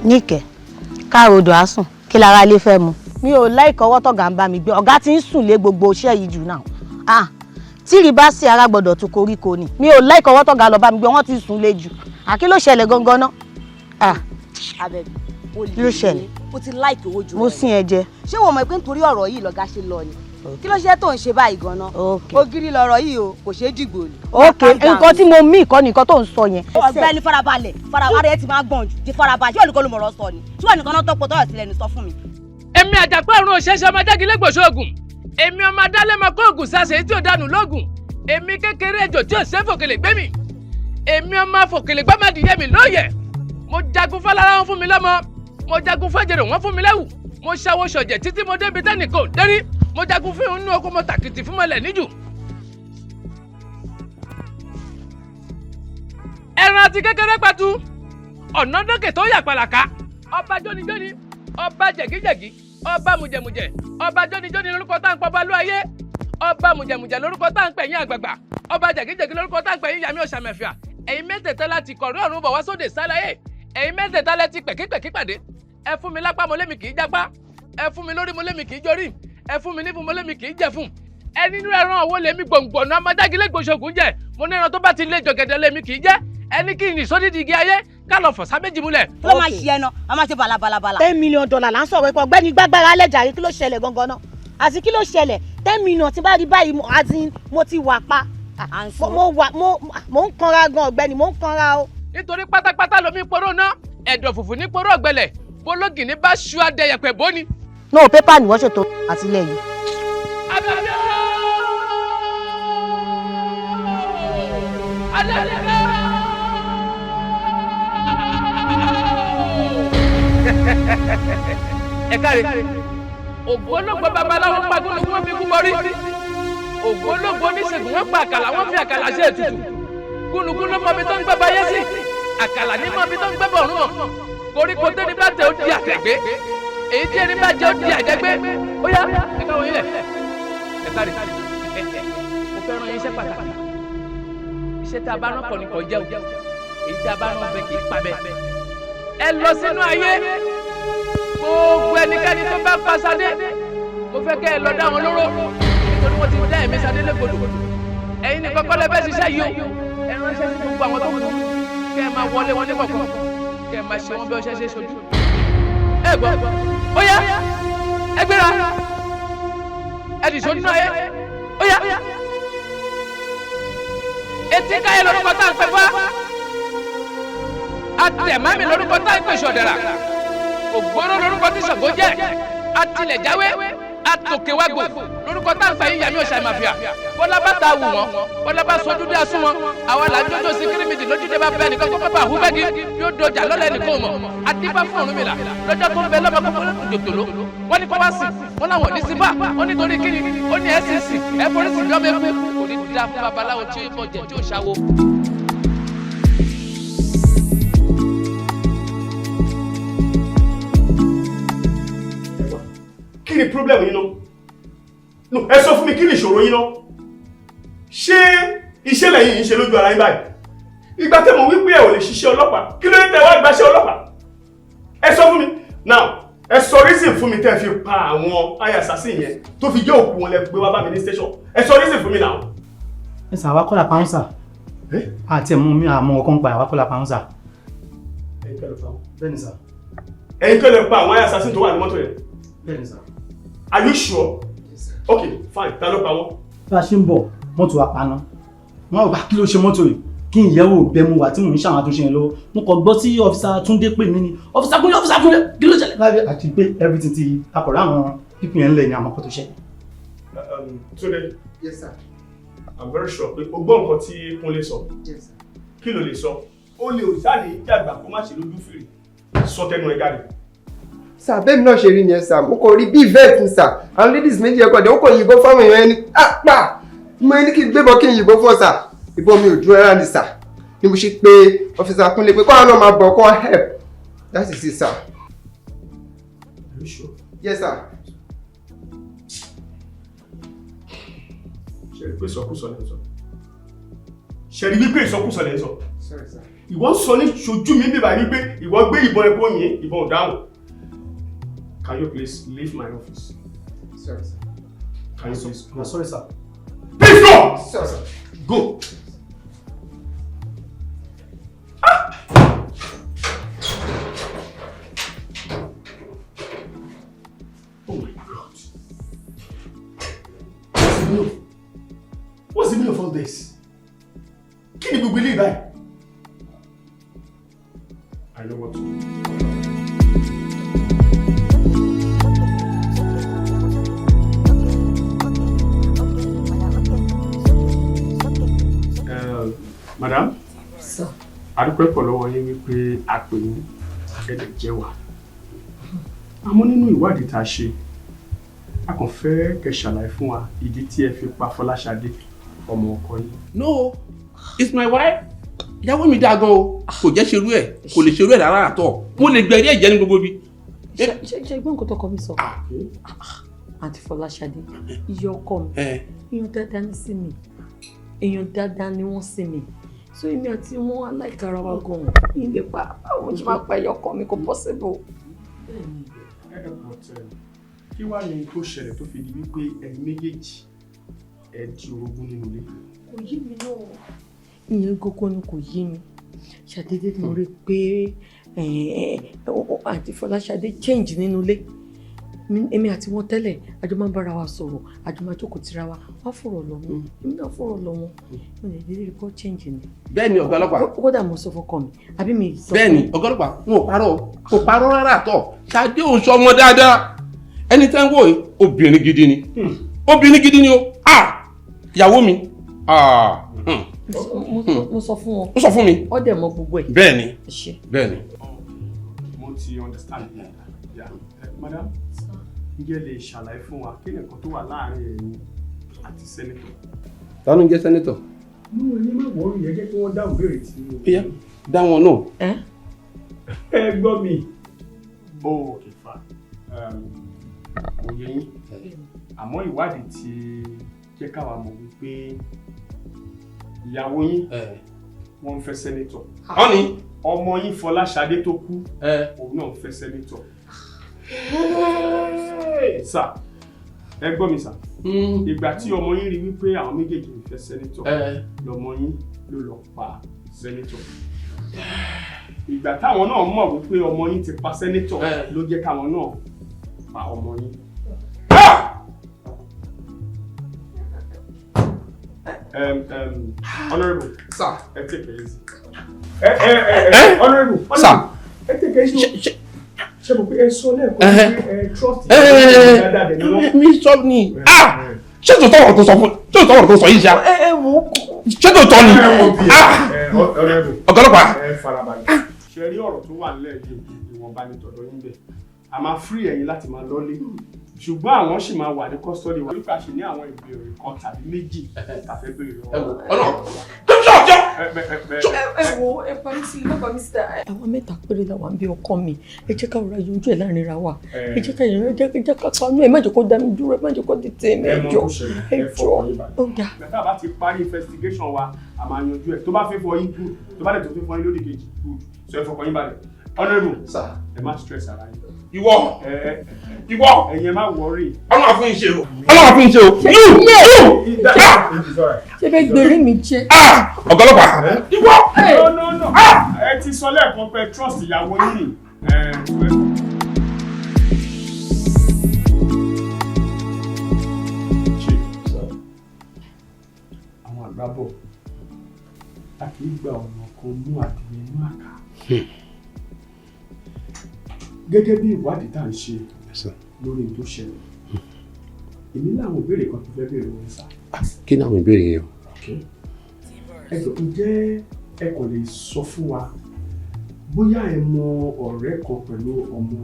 S20: Níkẹ́, káàròdò àsùn kí lára ilé fẹ́ mu. Mi ò láìkọ́ ọwọ́ tọ̀gá ń bá mi gbé, ọ̀gá ti ń sùn lé gbogbo iṣẹ́ yìí jù náà. Ah, tíri bá sí ara gbọ́dọ̀ tún koríko ni. Mi ò láìkọ́ ọwọ́ tọ̀gá lọ bá mi gbé, wọ́n ti sùn lé jù. À, kí ló ṣẹlẹ̀ gangan náà? Ah,
S7: Abẹ́bí, o
S20: kí ló ṣẹlẹ̀?
S7: O ti láìkì owó jù.
S20: Mo sín ẹ jẹ.
S7: Ṣé wo mọ̀ pé nítorí ọ̀rọ̀ yìí lọ̀gá ṣe lọ ni? Kí ló ṣe tó ń ṣe báyìí gan-an? Ògiri lọ̀rọ̀ yìí o, kò ṣeé dìgbò ni.
S20: Ok, nǹkan tí mo mí ìkọ́ nìkan tó ń sọ yẹn.
S7: Ọ̀gbẹ́ni farabalẹ̀, farabalẹ̀ ẹ ti máa gbọ̀n jù, di farabalẹ̀, ṣé olùkọ́ ló mọ̀rọ̀ sọ ni? Ṣé wọ́n nìkan náà tọ́pọ̀ tọ́yọ̀ sílẹ̀ ní sọ fún mi?
S4: Èmi àjàpá ọ̀run òṣèṣe ọmọ ajágilégbòṣoògùn, èmi ọmọ adálẹ́mọ kóògùn sàṣẹ tí ò dànù lóògùn, èmi kékeré ejò tí ò ṣe fòkèlè gbé mi, èmi ọmọ fòkèlè gbọ́mọdìyẹ mi lóye. Mo jagun fálára wọn fún mi lọ́mọ, mo jagun fájèrò wọn fún mi lẹ́wù, mo ṣàwọ̀ ṣọ̀jẹ̀ títí mo débi tẹ́nìkan ò dérí, mo jagun fún inú oko, mo tàkìtì fún mọ́lẹ̀ níjù. Ẹran àti kékeré pẹ̀tù ọ̀nà dókè tó yà pàlàkà, ọba jónijóni, ọba jẹ̀gíjẹ̀gí, ọba mùjẹ̀mùjẹ̀, ọba jónijóni lórúkọ tá à ń pọ̀ balú ayé, ọba mùjẹ̀mùjẹ̀ lórúkọ tá à ń pè yín àgbààgbà, ọba jẹ̀gíjẹ̀gí lórúkọ tá à ń pè yín yàmí ọ̀sàmẹ̀fìà. Ẹ̀yin mẹ́tẹ̀ẹ̀ta láti kọ̀rí ọ̀run bọ̀ wá sóde sáláyé, ẹ̀yin mẹ́tẹ̀ẹ̀ta lẹ ti pẹ̀kípẹ̀kí pàdé. Ẹ fún mi lápá mo lémi kì í jápá, ẹ fún mi lórí mo lémi kì í jorí, ẹ fún mi nífun mo lémi kì í jẹ̀fun. Ẹ nínú ẹran òwò lèmi gbòǹgbòǹnà amájágilégbòṣogùn jẹ, mo ní ẹran tó bá ti lé jọ̀gẹ̀dẹ̀ lèmi kì í jẹ. Ẹni kí n sódìdí igi ayé ká lọ fọ̀sá méjì múlẹ̀.
S7: Kí ló máa ṣe ẹnu? A máa ṣe balabalabala.
S20: $10 million là ń sọ̀rọ̀ ipò ọ̀gbẹ́ni gbàgbára lẹ́jàre, kí ló ṣẹlẹ̀ gangan náà? Àti kí ló ṣẹlẹ̀? 10 million tí bá rí báyìí, àti mo ti wà pa. Mo wà, mo ń kanra gan ọ̀gbẹ́ni, mo ń kanra o.
S4: Nítorí pátápátá lomi poró ná, ẹ̀dọ̀ fùfù ní poró ọ̀gbẹlẹ̀, bólógì ní bá ṣu adẹyẹpẹ̀ bóni.
S20: No, pépà ni wọ́n ṣètò àtìlẹ́yìn.
S4: Ẹ káre, ògbólógbò babaláwo pagún ni wọ́n fi kú bọrí, ògbólógbò oníṣègùn wọ́n pa àkàlà, wọ́n fi àkàlà ṣe ètùtù. Gúnugún ló mọbi tó ń gbẹ́bọ ayé sí, àkàlà ní mọbi tó ń gbẹ́bọ ọ̀run mọ̀. Koríko tẹ́ni bá tẹ ó di àtẹ̀gbé, èyí tí ẹni bá jẹ ó di àjẹgbé. Ó yá, ẹ káwọn yín lẹ̀. Ẹ káre, mo Mo fẹ́ rán iṣẹ́ pàtàkì. Iṣẹ́ tá a bá rán kọ̀ ní kò jẹ́ o, èyí tá a bá rán bẹ́ẹ̀ kì í pa bẹ́ẹ̀. Ẹ lọ sínú ayé, gbogbo ẹnikẹ́ni tó bá pa Ṣadé, mo fẹ́ kẹ́ ẹ lọ dá wọn lóró, nítorí wọ́n ti dá ẹ̀mí Ṣadé légbodò. Ẹ̀yin ní kọ́kọ́ lẹ fẹ́ ṣiṣẹ́ yìí o, ẹ ránṣẹ́ sí gbogbo àwọn tó kù, kẹ́ ẹ máa wọlé wọn ní kọ̀ọ̀kan, kẹ́ ẹ máa ṣe wọn bí ọṣẹ ṣe ṣojú. Ẹ gbọ́, ó yá, ẹ gbéra, ẹ dìṣó nínú ayé, ó yá. Etí káyé lórúkọ tá à ń pè fá, atẹ̀mẹ́mì lórúkọ tá à ń pè ṣọ̀dẹ̀rà, ògbóró lórúkọ tí Ṣàngó jẹ́, atilẹ̀jáwé, atòkèwágbò lórúkọ tá à ń pè yíyàmí ọ̀sà ìmàfíà. Bọ́lá bá ta wù wọ́n, bọ́lá bá sọdún dé asún wọn, àwa là ń jójó sí kírímìtì lójúde bá bẹ́ẹ̀ nìkan kó bá bá húbẹ́gì yóò dojà lọ́lẹ̀ nìkan mọ̀. Adífá fún Ọ̀rúnmìlà lọ́jọ́ tó ń bẹ lọ́mọ kókó jòjòló, wọ́n ní kó wá sí, wọ́n láwọn ò ní sí bá, wọ́n nítorí kíni, ó ní ẹ̀ sì sì, ẹ̀ forí sì jọ́ mẹ́kú, kò ní dá fún babaláwo tí ó bọ̀jẹ̀ tí ó ṣàwo.
S21: Kí ni problem yín náà? No, ẹ sọ fún mi, kí ni ìṣòro yín náà? Ṣé iṣẹ́ lẹ́yìn yìí ń ṣe lójú ara yín báyìí? Ìgbà tẹ́ mọ̀ wípé ẹ ò lè ṣiṣẹ́ ọlọ́pàá, kí ló dé tẹ́ wá gbaṣẹ́ ọlọ́pàá? Ẹ sọ fún mi. Now, ẹ sọ reason fún mi tẹ́ fi pa àwọn aya assassin yẹn tó fi jẹ́ òkú wọn lẹ gbé wá bá mi ní station. Ẹ sọ reason fún mi now.
S22: Ẹ sà, àwa kọ́ la pa wọ́n sà. Àti ẹ̀mú mi àmọ́ ọkàn pa, àwa kọ́ la pa wọ́n sà.
S21: Ẹ̀yin kọ́ lẹ pa wọ́n.
S22: Bẹ́ẹ̀ni sà.
S21: Ẹ̀yin kọ́ lẹ pa àwọn aya assassin tó wà ní mọ́tò yẹn.
S22: Bẹ́ẹ̀ni sà.
S21: Are you sure? Yes, sir. Okay, fine. Ta ló pa wọ́n?
S22: Bí a ṣe ń bọ̀, mọ́tò wa paná. Wọ́n wá kí ló ṣe mọ́tò yìí? Kí n yẹ̀wò bẹ́ẹ̀ mu wà tí mò ń ṣàwọn àtúnṣe yẹn lọ́wọ́. Mo kàn gbọ́ tí Officer Túndé pè mí ni. Officer Kúnlé, Officer Kúnlé, kí ló ṣẹlẹ̀? Lábẹ́ àti pé everything ti akọ̀rọ̀ àwọn pípín yẹn ń lẹ̀ ní àmọ́ kó tó ṣe.
S21: Túndé.
S23: Yes, sir.
S21: I'm very sure pé o gbọ́ nǹkan tí Kúnlé sọ.
S23: Yes, sir.
S21: Kí ló lè sọ? Ó lè ò sáà ní jàgbà kó má ṣe lójú fèrè. Sọ tẹnu ẹ jáde.
S23: Sir, bẹ́ẹ̀ mi náà ṣe rí yẹn sir, mo kàn rí bí event ni sir, àwọn ladies méjì ẹ̀kọ́ dẹ̀ ó kàn yìnbọn fáwọn èèyàn ẹni apá mo ní kí n gbébọn kí n yìnbọn fún ọ sir, ìbọn mi ò dúró rárá ni sir, ni mo ṣe pé Officer Kúnlé pé kọ́ àwọn náà máa bọ̀ kọ́ help, that is it sir.
S21: Are you sure?
S23: Yes sir.
S21: Ṣe rí pé ìsọkúsọ lẹ́ ń sọ? Ṣe rí wípé ìsọkúsọ lẹ́ ń sọ?
S23: Sorry sir.
S21: Ìwọ ń sọ ní ṣojú mi bíbá wípé ìwọ gbé ìbọn ẹ̀kọ́ yín, ìbọn ò dáhùn. Can you please leave my office?
S23: Sorry, sir.
S21: Can you please go?
S22: I'm sorry, sir.
S21: Please go!
S23: Sorry, sir.
S21: Go! Ah! Oh my God. What's the meaning of all this? Kí ni gbogbo eléyìí báyìí? I know what to do. Madam,
S9: sir.
S21: A dúpẹ́ pọ̀ lọ́wọ́ yín wípé a pè yín ẹ dẹ̀ jẹ́ wa. Àmọ́ nínú ìwádìí tá a ṣe, a kàn fẹ́ kẹ́ ṣàlàyé fún wa ìdí tí ẹ fi pa Fọláṣadé ọmọ ọkọ yín.
S8: No, it's my wife. Ìyàwó mi dáa gan o, kò jẹ́ ṣerú ẹ̀, kò lè ṣerú ẹ̀ rárá àtọ̀. Mo lè gbẹ̀rí ẹ̀jẹ̀ ní gbogbo ibi.
S9: Ṣe gbọ́n nǹkan tọkọ mi sọ? Àǹtí Fọláṣadé, iye ọkọ mi, èèyàn dáadáa ní sí mi, èèyàn dáadáa ni wọ́n sí mi. So èmi àti wọn aláìkara wa gan-an, mi lè pa àwọn tí máa pa ẹyọ ọkọ mi, kò possible.
S21: Kí wàá ní tó ṣẹlẹ̀ tó fi di wípé ẹ̀yin méjèèjì ẹ di orogún nínú ilé?
S9: Kò yé mi náà. Ìyẹn gógó ni kò yé mi. Ṣàdédé mo rí pé àǹtí Fọláṣadé change nínú ilé. Èmi àti wọn tẹ́lẹ̀, àjọ máa ń bára wa sọ̀rọ̀, àjọ máa jókòó tira wa, wọ́n fọ̀rọ̀ lọ wọn, èmi náà fọ̀rọ̀ lọ wọn, mo lè dédé rí kọ́ change ni.
S8: Bẹ́ẹ̀ni ọ̀gá ọlọ́pàá.
S9: Kódà mo sọ fọkọ mi, àbí mi sọ.
S8: Bẹ́ẹ̀ni ọ̀gá ọlọ́pàá, wọn ò parọ́, kò parọ́ rárá àtọ̀, Ṣadé ò sọ ọmọ dáadáa. Ẹni tẹ́ ń wò yìí, obìnrin gidi ni. Obìnrin gidi ni o. Ah! Ìyàwó mi. Ah!
S9: Mo sọ fún wọn.
S8: Ó sọ fún mi.
S9: Ó dẹ̀ mọ gbogbo ẹ̀.
S8: Bẹ́ẹ̀ni. Bẹ́ẹ̀ni.
S21: Mo ti understand. Yeah. Madam, ǹjẹ́ lè ṣàlàyé fún wa kí ni nǹkan tó wà láàárín ẹ̀yin àti sẹ́nẹ́tọ̀?
S8: Ta ló ń jẹ́ sẹ́nẹ́tọ̀?
S21: Mo ní má wọ́ọ̀rù yẹn, jẹ́ kí wọ́n dáhùn béèrè tí.
S8: Bíyá, dá wọn náà.
S21: Ẹ gbọ́ mi. Oh, okay, fine. Kò yé yín. Àmọ́ ìwádìí ti jẹ́ káwa mọ̀ wípé ìyàwó yín wọ́n ń fẹ́ senator.
S8: Wọ́n ní.
S21: Ọmọ yín Fọláṣadé tó kú, òun náà ń fẹ́ senator. Sir, ẹ gbọ́ mi sir. Ìgbà tí ọmọ yín rí wípé àwọn méjèèjì ń fẹ́ senator, lọmọ yín ló lọ pa senator. Ìgbà táwọn náà mọ̀ wípé ọmọ yín ti pa senator ló jẹ́ káwọn náà pa ọmọ yín. Honorable,
S8: sir,
S21: ẹ take it easy. Honorable,
S8: sir,
S21: ẹ take it easy. Ṣé mo pé ẹ sọ lẹ́ẹ̀kan pé ẹ trust dáadáa dẹ̀ ni wọ́n.
S8: Mi sọ ni, ah, ṣé tó tọrọ tó sọ fún, ṣé tó tọrọ tó sọ yìí ṣá? Ṣé tó tọ́ ni? Ah, ọ̀gá ọlọ́pàá.
S21: Ẹ farabalẹ̀. Ṣé rí ọ̀rọ̀ tó wà nílẹ̀ yìí, ìwọ̀nba ni tọ̀dọ̀ yín bẹ̀. A máa free ẹ̀yin láti máa lọ́lé. Ṣùgbọ́n àwọn sì máa wà ní custody wa. Nípa ṣe ní àwọn ìbéèrè kan tàbí méjì tá fẹ́ béèrè lọ́wọ́.
S8: Ọ̀nà
S9: Ẹ wo, ẹ pa mí sílẹ̀, má pa mí síta. Àwa mẹ́ta péré la wà ń bí ọkọ mi. Ẹ jẹ́ ká rọra yanjú ẹ̀ láàrin ra wa. Ẹ jẹ́ ká yanjú, ẹ jẹ́ ká panú ẹ̀, má jẹ́ kó dá mi dúró, ẹ má jẹ́ kó dìtẹ̀ mi, ẹ jọ̀ọ́, ẹ jọ̀ọ́. Ó dáa.
S21: Tá a bá ti parí investigation wa, a máa yanjú ẹ̀. Tó bá fẹ́ fọ yín good, tó bá dẹ̀ tó fẹ́ fọ yín lódì kejì good. So ẹ fọkàn yín balẹ̀. Honorable,
S8: sir,
S21: ẹ má stress ara yín.
S8: Ìwọ, ìwọ,
S21: ẹ̀yin ẹ má worry.
S8: Ọlọ́run á fún yín ṣe o. Ọlọ́run á fún yín ṣe o. You, you.
S9: Ṣé fẹ́ gbèrè mi jẹ́?
S8: Ọ̀gá ọlọ́pàá. Ìwọ.
S21: No, no, no. Ẹ ti sọ lẹ́ẹ̀kan pé trust ìyàwó yín. Chief, àwọn àgbà bọ̀, a kì í gba ọ̀nà kan mú adìyẹ inú àká. Gẹ́gẹ́ bí ìwádìí tá à ń ṣe lórí tó ṣẹlẹ̀, èmi láwọn ìbéèrè kan tó fẹ́ béèrè wọn sá.
S8: Kí ni àwọn ìbéèrè yẹn o?
S21: Ẹ jọ̀ọ́, ǹjẹ́ ẹ kàn lè sọ fún wa bóyá ẹ mọ ọ̀rẹ́ kan pẹ̀lú ọmọ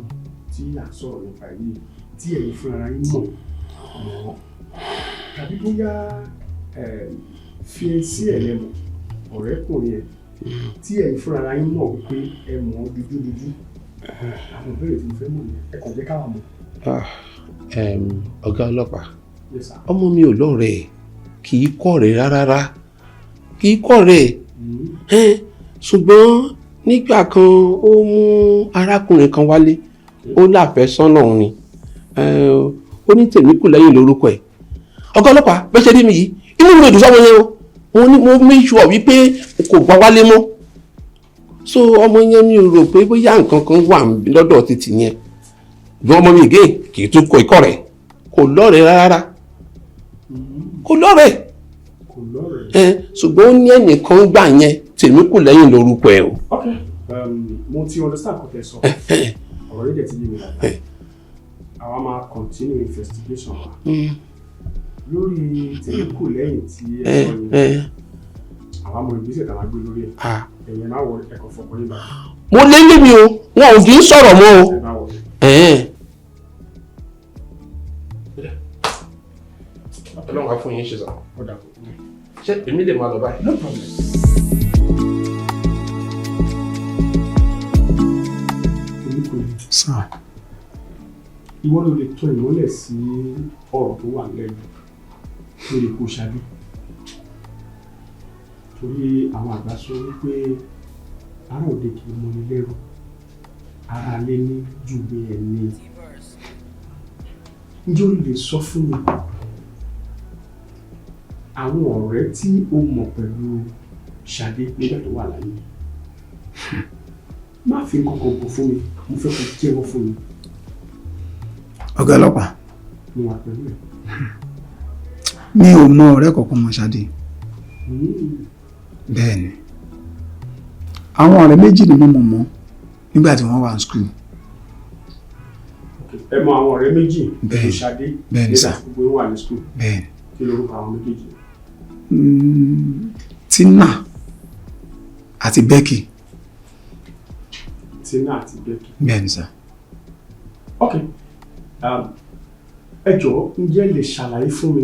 S21: tí à ń sọ̀rọ̀ nípa yìí tí ẹ̀yin fúnra yín mọ̀ mọ́, tàbí bóyá fiancé ẹ̀ lẹ́mọ̀, ọ̀rẹ́kùnrin ẹ̀ tí ẹ̀yin fúnra yín mọ̀ wípé ẹ mọ̀ dúdúdúdú. Àwọn ìbéèrè tí mo fẹ́ mọ̀ nìyẹn, ẹ kàn jẹ́ káwa mọ̀.
S8: Ọ̀gá ọlọ́pàá,
S21: Yes, sir.
S8: ọmọ mi ò lọ́rẹ̀ẹ́, kì í kọ̀rẹ́ rárá, kì í kọ̀rẹ́ ẹ̀. Ṣùgbọ́n nígbà kan ó mú arákùnrin kan wálé, ó láfẹ́sọ́nà òun ni, ó ní tèmi kù lẹ́yìn lórúkọ ẹ̀. Ọ̀gá ọlọ́pàá, bẹ́ẹ̀ ṣe rí mi yìí, inú mi ò dùn sọ́mọ yẹn o. Mo ní mo make sure wípé kò gbà wálé mọ́. So ọmọ yẹn mi ò rò pé bóyá nǹkan kan wà lọ́dọ̀ títì yẹn. Bí ọmọ mi again kì í tún kọ ikọ́ rẹ̀, kò lọ́rẹ̀ẹ́ rárá, kò lọ́rẹ̀ẹ́. Ṣùgbọ́n ó ní ẹnìkan gbà yẹn, tèmi kù lẹ́yìn lórúkọ ẹ̀ o.
S21: Ok, mo ti understand kò tẹ sọ, ọ̀rọ̀ yìí dẹ̀ ti yé mi dáadáa. Àwa máa continue investigation wa lórí tèmi kù lẹ́yìn tí ẹ sọ yẹn. Àwa mọ ìgbésẹ̀ tá a máa gbé lórí ẹ̀. Ẹ̀yin máa wọ ẹ̀kọ́ fọkàn yín balẹ̀.
S8: Mo lé lé mi o, wọn ò kì í sọ̀rọ̀ mọ́ o.
S21: Ẹ má wọlé.
S8: Ọlọ́run á fún yín ṣe sàn. Ṣé èmi lè máa lọ báyìí?
S21: No problem.
S14: Sir.
S21: Ìwọ ló lè tọ́ ìmọ́lẹ̀ sí ọ̀rọ̀ tó wà lẹ́nu lórí ikú Ṣadé. Torí àwọn àgbà sọ wípé ará òde kì í mọni lẹ́rù, ará ilé ní júwe ẹni. Ǹjẹ́ o lè sọ fún mi àwọn ọ̀rẹ́ tí o mọ̀ pẹ̀lú Ṣadé nígbà tó wà láyé? Má fi nǹkan kan bò fún mi, mo fẹ́ kó jẹ́wọ́ fún mi.
S14: Ọ̀gá ọlọ́pàá,
S21: Mo wà pẹ̀lú ẹ̀.
S14: mi ò mọ ọ̀rẹ́ kankan mọ́ Ṣadé. Bẹ́ẹ̀ ni, àwọn ọ̀rẹ́ méjì ni mo mọ̀ mọ́ nígbà tí wọ́n wà ní school.
S21: Ẹ mọ àwọn ọ̀rẹ́ méjì pẹ̀lú Ṣadé
S14: Bẹ́ẹ̀ ni
S21: nígbà
S14: sir.
S21: tí gbogbo yín wà ní school?
S14: Bẹ́ẹ̀ ni.
S21: Kí lorúkọ àwọn méjèèjì?
S14: Tina àti Becky.
S21: Tina àti Becky.
S14: Bẹ́ẹ̀ ni sir.
S21: Ok, ẹ jọ̀ọ́, ǹjẹ́ ẹ lè ṣàlàyé fún mi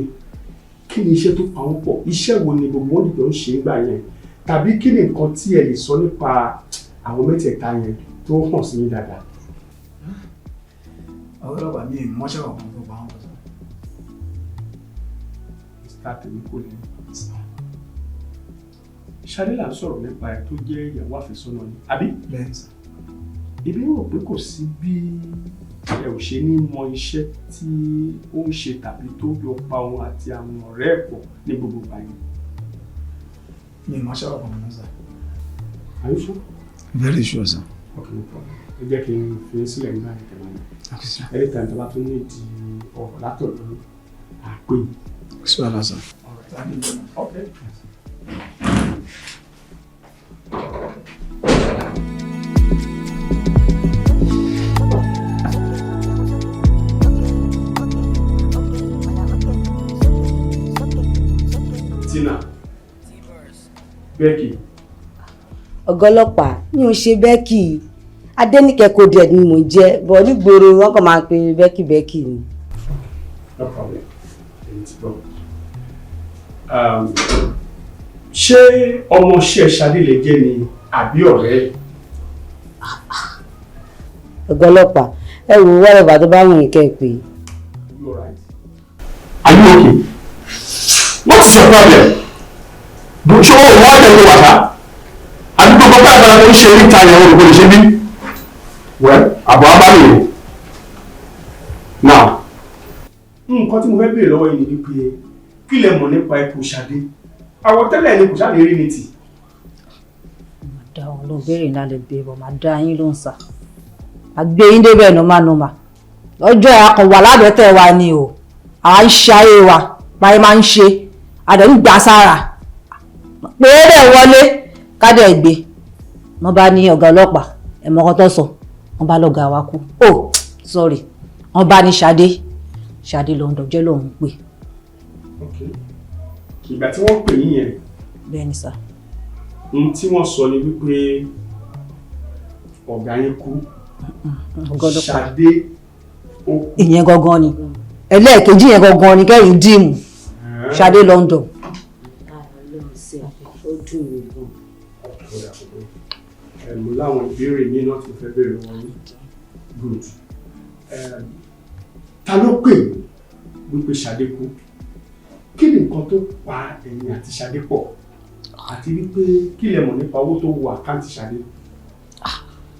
S21: kí ni iṣẹ́ tó pa wọ́n pọ̀? Iṣẹ́ wo ni gbogbo wọn dìjọ ń ṣe nígbà yẹn? Tàbí kí ni nǹkan tí ẹ lè sọ nípa àwọn mẹ́tẹ̀ẹ̀ta yẹn tó hàn sí yín dáadáa?
S14: Ọ̀gá ọlọ́pàá, mi ì mọṣẹ́ kankan tó pa wọ́n pọ̀ sir.
S21: Mr. Tèmíkòlẹ́. Ṣadé là ń sọ̀rọ̀ nípa ẹ̀ tó jẹ́ ìyàwó àfẹ́sọ́nà ni, àbí?
S14: Bẹ́ẹ̀ sà.
S21: Èmi rò pé kò sí bí ẹ ò ṣe ní mọ iṣẹ́ tí ó ń ṣe tàbí tó yọ pa òun àti àwọn ọ̀rẹ́ ẹ̀ pọ̀ ní gbogbo ìgbà yẹn.
S14: Mi ò mọ ṣọ́ọ̀bù kan mọ́ sà.
S21: Are you sure?
S14: Very sure, sir.
S21: Okay, no problem. Ẹ jẹ́ kí n fi í sílẹ̀ nígbà yẹn kẹ̀mọ́ ni.
S14: Okay, sir.
S21: Anytime tó bá tún ní ìdí ọ̀rọ̀ látọ̀dọ̀ yín, à á pè yín.
S14: Kò sí wàhálà, sir.
S21: Okay. Tina, Becky,
S7: Ọ̀gá ọlọ́pàá, mi ò ṣe Becky. Adéníkẹ́ Coded ni mò ń jẹ́, bọ̀ nígboro wọ́n kàn máa ń pe Becky Becky ni.
S21: No problem. Èyí ti gbọ́. Ṣé ọmọọṣẹ́ Ṣadé lè jẹ́ ni àbí ọ̀rẹ́ ẹ̀?
S7: Ọ̀gá ọlọ́pàá, ẹ wò whatever tó bá wù yín kẹ́ ẹ pè é.
S21: You alright? Are you okay? What is your problem? Ṣé o wọ́n tẹ̀lé wà sá? Àbí gbogbo bá àgbàlá tó ń ṣe níta yẹn o kò lè ṣe bí? Well, àbọ̀ abáyé o. Now, nǹkan tí mo fẹ́ béèrè lọ́wọ́ yìí ni wípé kí lẹ mọ̀ nípa ikú Ṣadé? Àwọ̀tẹ́lẹ̀ ni kò ṣáà lè rí ní tì.
S20: Dá wọn ló béèrè náà lè béèrè bọ̀, máa dá yín ló ń sà. Àgbé yín débẹ̀ nọ́mà nọ́mà. Lọ́jọ́ ẹ̀ akọ̀ wà lábẹ́tẹ̀ wa ni o. Àwa ń ṣe ayé wa, báyìí máa ń ṣe. Àdẹ̀ ń gbà sára. Pé ó dẹ̀ wọlé, ká dẹ̀ gbé. Wọ́n bá ní ọ̀gá ọlọ́pàá, ẹ̀mọ́ kan tó sọ, wọ́n bá lọ́gàá wa kú. Oh, sorry, wọ́n bá ní Ṣadé. Ṣadé London jẹ́ lòun pè.
S21: Okay. Ìgbà tí wọ́n pè yín yẹn,
S20: Bẹ́ẹ̀ ni sà.
S21: ohun tí wọ́n sọ ni wípé ọ̀gá yín kú.
S20: Ọ̀gá ọlọ́pàá.
S21: Ṣadé ó kú.
S20: Ìyẹn gangan ni. Ẹlẹ́ẹ̀kejì yẹn gangan ni kẹ́yìn dìímù. Ṣadé London.
S7: Ó dùn mí gan.
S21: Ẹ mo láwọn ìbéèrè mi náà tí mo fẹ́ béèrè lọ́wọ́ yín. Good. Ta ló pè wípé Ṣadé kú? Kí ni nǹkan tó pa ẹ̀yin àti Ṣadé pọ̀? Àti wípé kí lẹ mọ̀ nípa owó tó wọ àkáǹtì Ṣadé?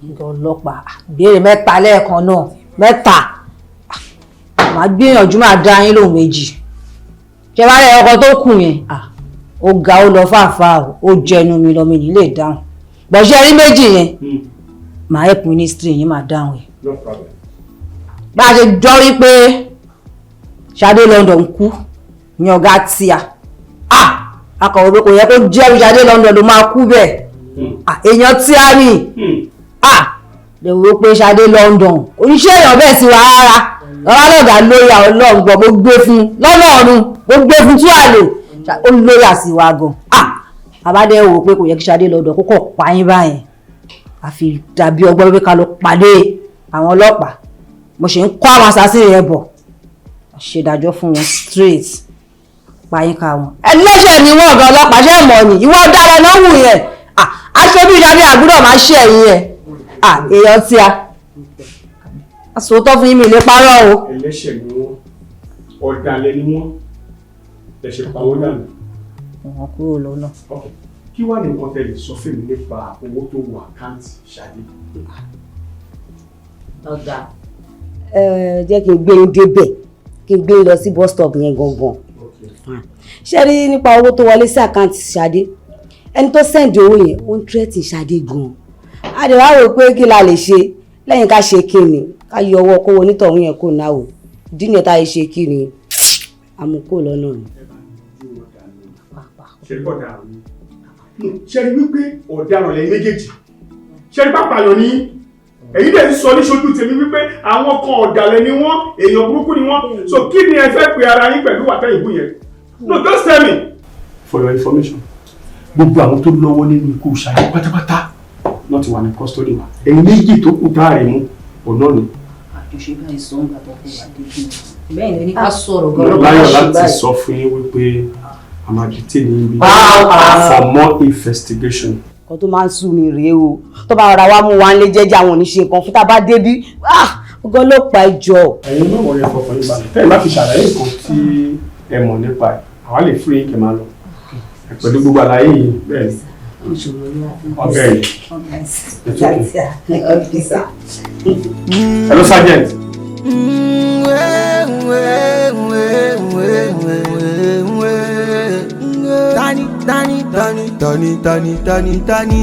S20: Ọ̀gá ọlọ́pàá, ìbéèrè mẹ́ta lẹ́ẹ̀kan náà, mẹ́ta. Màá gbìyànjú máa dá yín lóhùn méjì. Ṣé wàá rẹ ọkọ tó kù yẹn? Ó ga, ó lọ fàáfàá o, ó jẹnu mi lọ, mi ní lè dáhùn. Bọ̀ṣẹ́ rí méjì yẹn, màá help ministry yín, máa dáhùn yẹn.
S21: No problem.
S20: Bá a ṣe jọ wípé Ṣadé London kú ní ọ̀gá tíya. Akọ̀wé pé kò yẹ kó jẹ́ Ṣadé London ló máa kú bẹ́ẹ̀. Èèyàn tíya ni. Lè wo pé Ṣadé London oníṣẹ́ èèyàn bẹ́ẹ̀ sì wà rárá. Ọlá lọ́gàá lóyà ọlọ́run gbọ́, mo gbé fún lọ́nà ọ̀run, mo gbé fún tú àlè, ó lóyà sí wa gan. Àbádẹ́ wò pé kò yẹ kí Ṣadé London kókò pa yín báyẹn. Àfi dàbí ọgbọ́n pé ká lọ pàdé àwọn ọlọ́pàá. Mo ṣe ń kọ́ àwọn assassin yẹn bọ̀. Ṣèdájọ́ fún wọn straight. Pa yín ká wọn. Ẹlẹ́ṣẹ̀ ni wọ́n, ọ̀gá ọlọ́pàá, ṣé mọ̀ ni? Ìwọ ọ̀daràn náà wù yẹn. Aṣojú Ṣadé àgúdọ̀ máa ṣe ẹ̀yìn yẹn. Èèyàn tí a. Sòótọ́ fún yín, mi lè parọ́ o.
S21: Ẹlẹ́ṣẹ̀ ni wọ́n, ọ̀dàlẹ̀ ni wọ́n, ẹ̀ṣẹ̀ pa wọ́n dànù.
S20: Wọ́n kúrò lọ́nà.
S21: Kí wàá ní nǹkan tẹ́ lè sọ fún mi nípa owó tó wọ àkáǹtì Ṣadé?
S7: Ọ̀gá, jẹ́ kí n gbé yín débẹ̀, kí n gbé yín lọ sí bus stop yẹn gangan. Ṣé rí nípa owó tó wọlé sí àkáǹtì Ṣadé, ẹni tó sẹ́ǹdì owó yẹn ó ń tírẹ́tì Ṣadé gan-an. A dẹ̀ wá rò pé kí la lè ṣe lẹ́yìn ká ṣe kí ni, ká yọ ọwọ́ kówó onítọ̀hún yẹn kó náà wò. Ìdí nìyẹn tá a ṣe kí ni, àmúkò lọ́nà ni.
S21: Ṣe rí ọ̀daràn ni? Ṣe rí wípé ọ̀daràn lẹ́yìn méjèèjì? Ṣe rí pàpàyàn ní? Èyí dẹ̀ ń sọ níṣojú tèmi wípé àwọn kan ọ̀dàlẹ̀ ni wọ́n, èèyàn burúkú ni wọ́n. So kí ni ẹ fẹ́ pe ara yín pẹ̀lú àtẹ̀yìnbó yẹn? No, just tell me. For your information, gbogbo àwọn tó lọ́wọ́ nínú ikú Ṣadé pátápátá náà ti wà ní custody wa. Ẹ̀yin méjì tó kù tá a rè mú ọ̀nà ni.
S20: Àjọṣe báyìí sọ ń gbà tó kó wà débi. Bẹ́ẹ̀ ni ká sọ̀rọ̀ gan-an.
S21: Láyọ̀ láti sọ fún yín wípé a máa detain yín bí for more investigation.
S7: Nǹkan tó máa ń sú mi rèé o, tó bá rọra wá mú wa ń lé jẹ́jẹ́, àwọn oníṣe nǹkan fún tá a bá débí. Ọ̀gá ọlọ́pàá, ìjọ.
S21: Ẹ̀yin náà wọlé, fọkàn yín balẹ̀. Tẹ́yìn bá fi ṣàlàyé nǹkan tí ẹ mọ̀ nípa ẹ̀. Àwa lè free kẹ́ máa lọ pẹ̀lú gbogbo àlàyé yìí. Bẹ́ẹ̀ ni. Ọbẹ̀ yìí. It's okay. Hello, Sergeant.
S1: Tani tani tani tani tani tani tani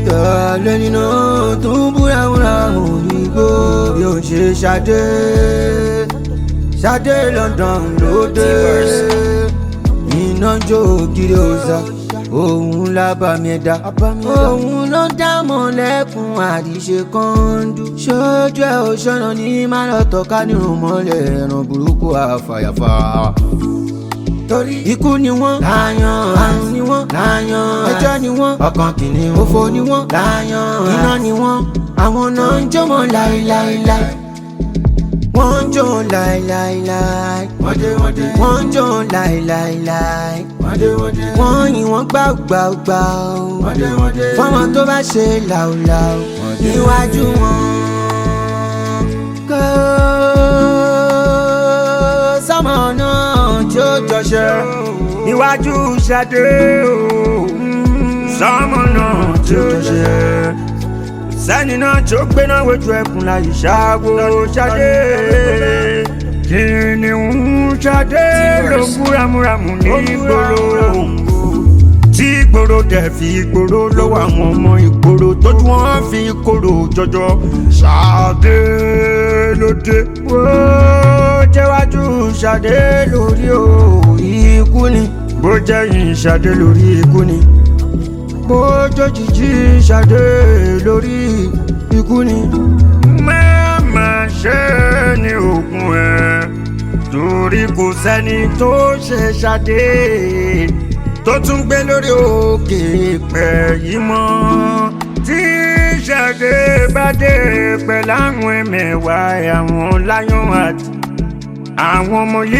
S1: tẹ̀lé náà tó ń búra òyìnbó bí ó ṣe Ṣadé Ṣadé London lóde iná jó ògiri òòsà, òun lábàmì ẹ̀dá, òun ló dá mọ̀lẹ́kùn àdìṣe kọ́ńdú ṣojú ẹ̀ ò ṣọ́nà ní má lọ tọ́ka nírun mọ́lẹ̀ ẹ̀ràn burúkú àfàyàfà, torí ikú ni wọ́n láyàn, àrùn ni wọ́n láyàn, ẹjọ́ ni wọ́n, ọkàn kìíní òfò ni wọ́n láyàn, iná ni wọ́n, àwọn náà ń jó mọ́ láéláéláé, wọ́n ń jó láéláéláé, wọ́n ń jó láéláéláé, wọ́n yìn wọ́n gbàgbàgbà fọ́mọ tó bá ṣe làwùlàwù níwájú wọn. Kó sọ́mọ náà tí ó jọṣẹ́
S2: níwájú Ṣadé o, sọ́mọ náà tí ó jọṣẹ́, sẹ́ni náà tí ó gbéná wojú ẹkùn láyé ṣáwó Ṣadé. Kìnìún Ṣadé ló ń búramúramù ní ìgboro, tí ìgboro dẹ̀ fi ìgboro lọ́wọ́ àwọn ọmọ ìgboro tójú wọn fi kóró jọjọ. Ṣadé lóde ó jẹ́wájú Ṣadé
S1: lórí o ikú ni,
S2: bó jẹ́ yìí Ṣadé lórí ikú ni,
S1: bó jójijì Ṣadé lórí ikú ni.
S2: Má ṣe ní oògùn ẹ̀ torí kò sẹ́ni tó ṣe Ṣadé tó tún gbé lórí òkè pẹ̀ yìí mọ́. Tí Ṣadé bá dé pẹ̀lú àwọn ẹ̀mẹ̀wà, àwọn lion heart, àwọn ọmọ yìí.